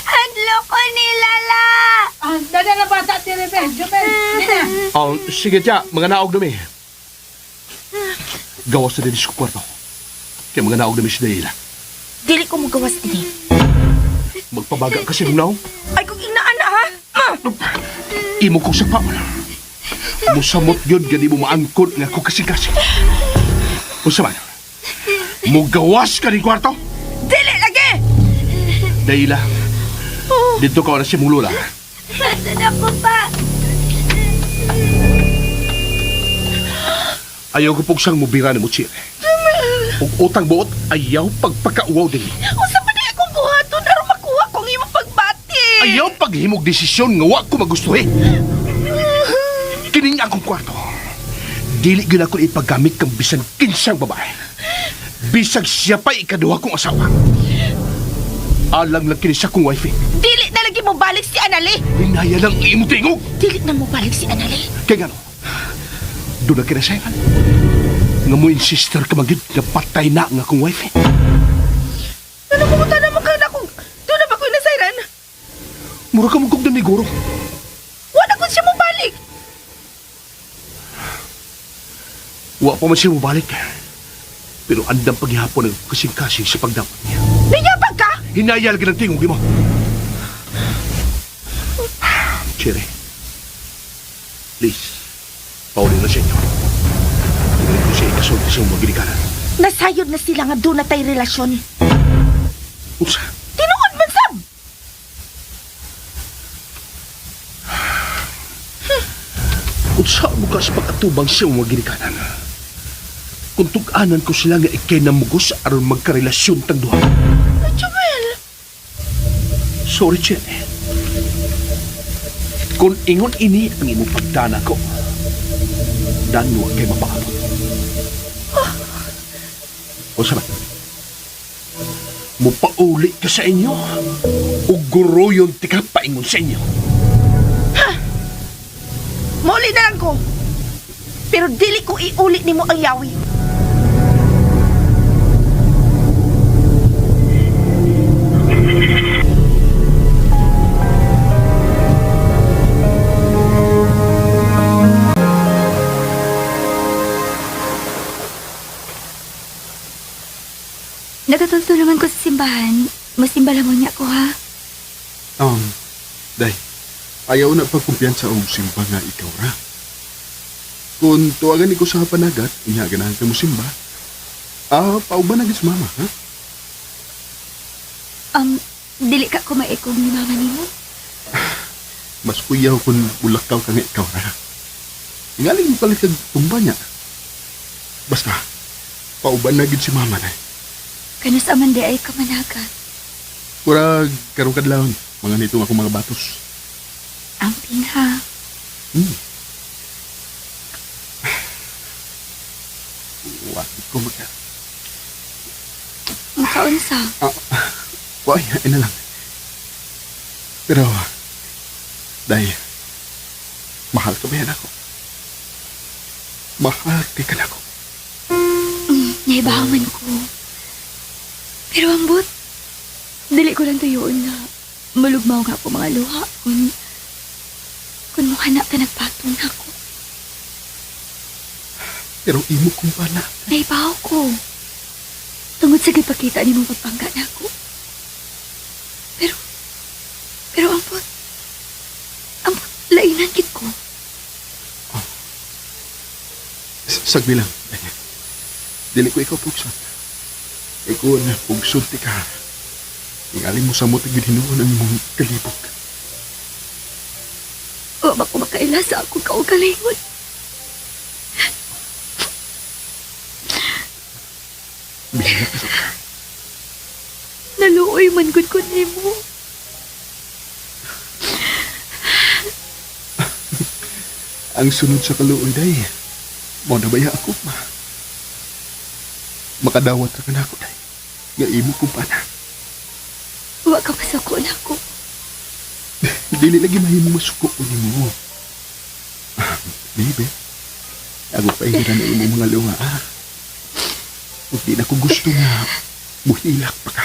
Hadlo ko ni Lala! Ah, dada na bata, Tirebe. Jumel, di na. Oh, sige tiya, mga naog nami. Gawas na din sa kwarto. Kaya mga naog nami si Dayla. Dili ko magawas ini. Magpabaga kasi nung naog. Ay, kung inaan na, ha? Ma! Imo kong sakpa. Musamot yun, gani mo maangkon nga ako kasing-kasing. Unsa man? Mugawas ka ni kwarto? Dili lagi! Dayla, dito ka na si mong lola. Asan ako pa? Ayaw ko pugsang mubira ni mo, Chire. Ug utang buot, ayaw pagpakauwaw din. Unsa pa di akong buhaton aron makuha ko ang imong pagbati? Ayaw paghimog desisyon nga wa ko magustuhi. Kining akong kwarto. Dili gyud ako ipagamit kang bisan kinsang babae. Bisag siya pa ikaduha kong asawa. Alang lang kini sa kong wife. Dili na lagi mo balik si Anali. Hinaya lang imong tingog. Dili na mo balik si Anali. Kaya nga no, doon na kinasayan. Nga mo insister ka magyud nga patay na nga akong wife. Ano pumunta naman ka na kung doon na ba ko nasayran? Mura ka mong kong naniguro. Wala ko siya mo balik. Wa pa man siya mobalik. Pero andam paghihapon ang kasing-kasing sa pagdapat niya. Niyabag ka? Hinayal ginang tingog mo. Cherry, please, pauli na sa inyo. Hindi ko siya ikasulti sa mga ginikanan. Nasayod na sila nga doon na tay relasyon. Unsa? Tinuod man sab! Unsa mo ka sa pag-atubang sa mga ginikanan? Kung tug-anan ko sila nga ikay namugos aron magkarelasyon tang duha. Jomel! Sorry, Cherry. Kung ingon ini ang imong pagdana ko, dan mo kay mapaabot. O sa man? Mupauli ka sa inyo o guruyon ti ka paingon sa inyo. Mauli na lang ko. Pero dili ko iuli nimo ang yawi. Nagatultulungan ko sa simbahan. Musimba mo niya ko ha. Day, ayaw na pagkumpiyansa og simba nga ikaw ra. Kung tuwagan ni ko sa panagat, inya ganahan ka mo simba. Ah, pauban na gid si mama, ha? Dili ka ko maikog ni mama nimo. Mas kuyaw kung ulakaw ka nga ikaw ra. Ingaling mo palit kag tumba niya. Basta, pauban na gid si mama na. Kanus aman di ay kamanagat. Kurag karong kadlawon, mga nitong akong mga batos. Amping ha. Wa ko maka. Makaunsa. Ah, why, ay na lang. Pero, dahil, mahal ka ba yan ako? Mahal kay ka na ako. Naibaw man ko. Pero ambot, dili ko lang tuyoon na malugmaw nga ako mga luha kung mukha na ka nagpatong na ako. Pero imo kong bana. Naibaw ko. Tungod sa gipakita ni mong pagpangga na ako. Pero, pero ambot, ambot, lainan kit ko. Sagbi lang. Dili ko ikaw pugson. Ikaw na pugson ti ka. Ingalin mo sa mo tagid hinuon ang imong kalibog. Wa ba ko makaila sa akong kaugalingon? Bilang ka sa ka. Naluoy man gud ko nimo. Ang sunod sa kaluoy day. Mo na baya ako ma. Makadawat ra ka na ako day. Nga imo kong pana. Wa ka masuko na ako. Dili lagi mahimo masuko ko nimo. Ah, baby, ako pa na imong mga luha. Ah. Ug di na ko gusto nga buhilak pa ka.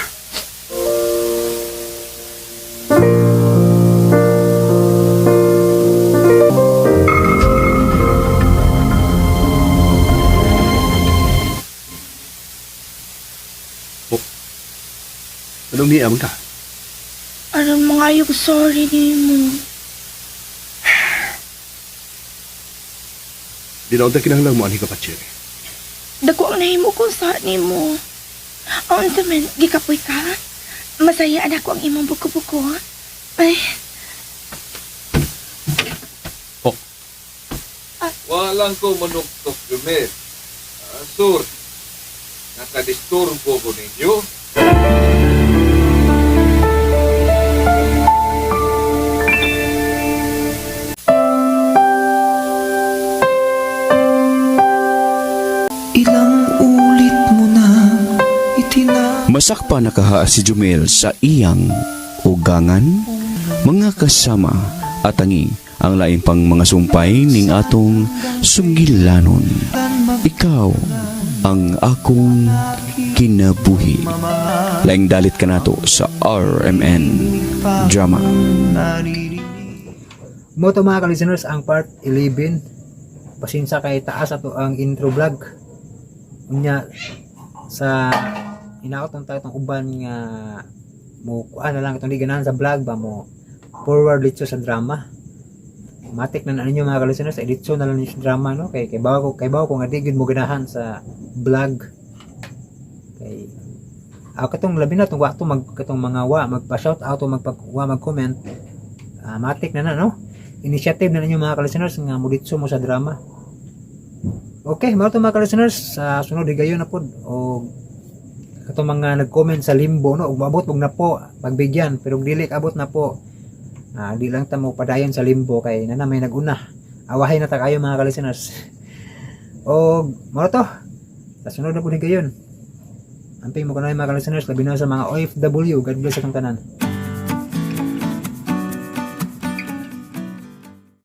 Anong niya man ka? Aron mga yung sorry nimo. Di na unta kinahanglan mo ani ka pa, Cherry. Dako ang nahimo ko sa nimo. Ang unsa man, gikapoy ka. Masaya anak ko ang imong buko-buko. Ay, Walang ko manuktok, Jumel. Ah, sur, nakadisturbo ko ninyo. Ilang ulit mo na itina Masakpa nakaha si Jumel sa iyang ugangan, mga kasama at tangi ang lain pang mga sumpay ning atong sugilanon. Ikaw ang akong kinabuhi. Laing dalit ka nato sa RMN Drama. Mo to mga ka-listeners ang part 11. Pasinsa kay taas ato ang intro vlog. Unya sa inaot ang tayo uban nga Mo kuan na lang itong di ganahan sa vlog ba, mo forward dito sa drama. Matik na na ninyo, mga ka-listeners, editso na lang ninyo sa drama, no, kay kay bawo ko nga di gyud mo ganahan sa vlog, kay ako katong labi na tong wa to mag katong mga wa magpa shout out o magpag wa mag-comment, matik na na, no, initiative na ninyo, mga ka-listeners, nga moditso mo sa drama. Okay, mao to, mga ka-listeners. Sa sunod higayon na pod o katong mga nag-comment sa limbo, no, ug maabot og na po, pagbigyan. Pero dili abot na po, di lang ta mo padayon sa limbo kay nana may naguna. Awahay na ta kayo, mga ka-listeners. O mao to, sa sunod na pud higayon. Amping mo kanay, mga ka-listeners, labi na sa mga OFW. God bless atong tanan.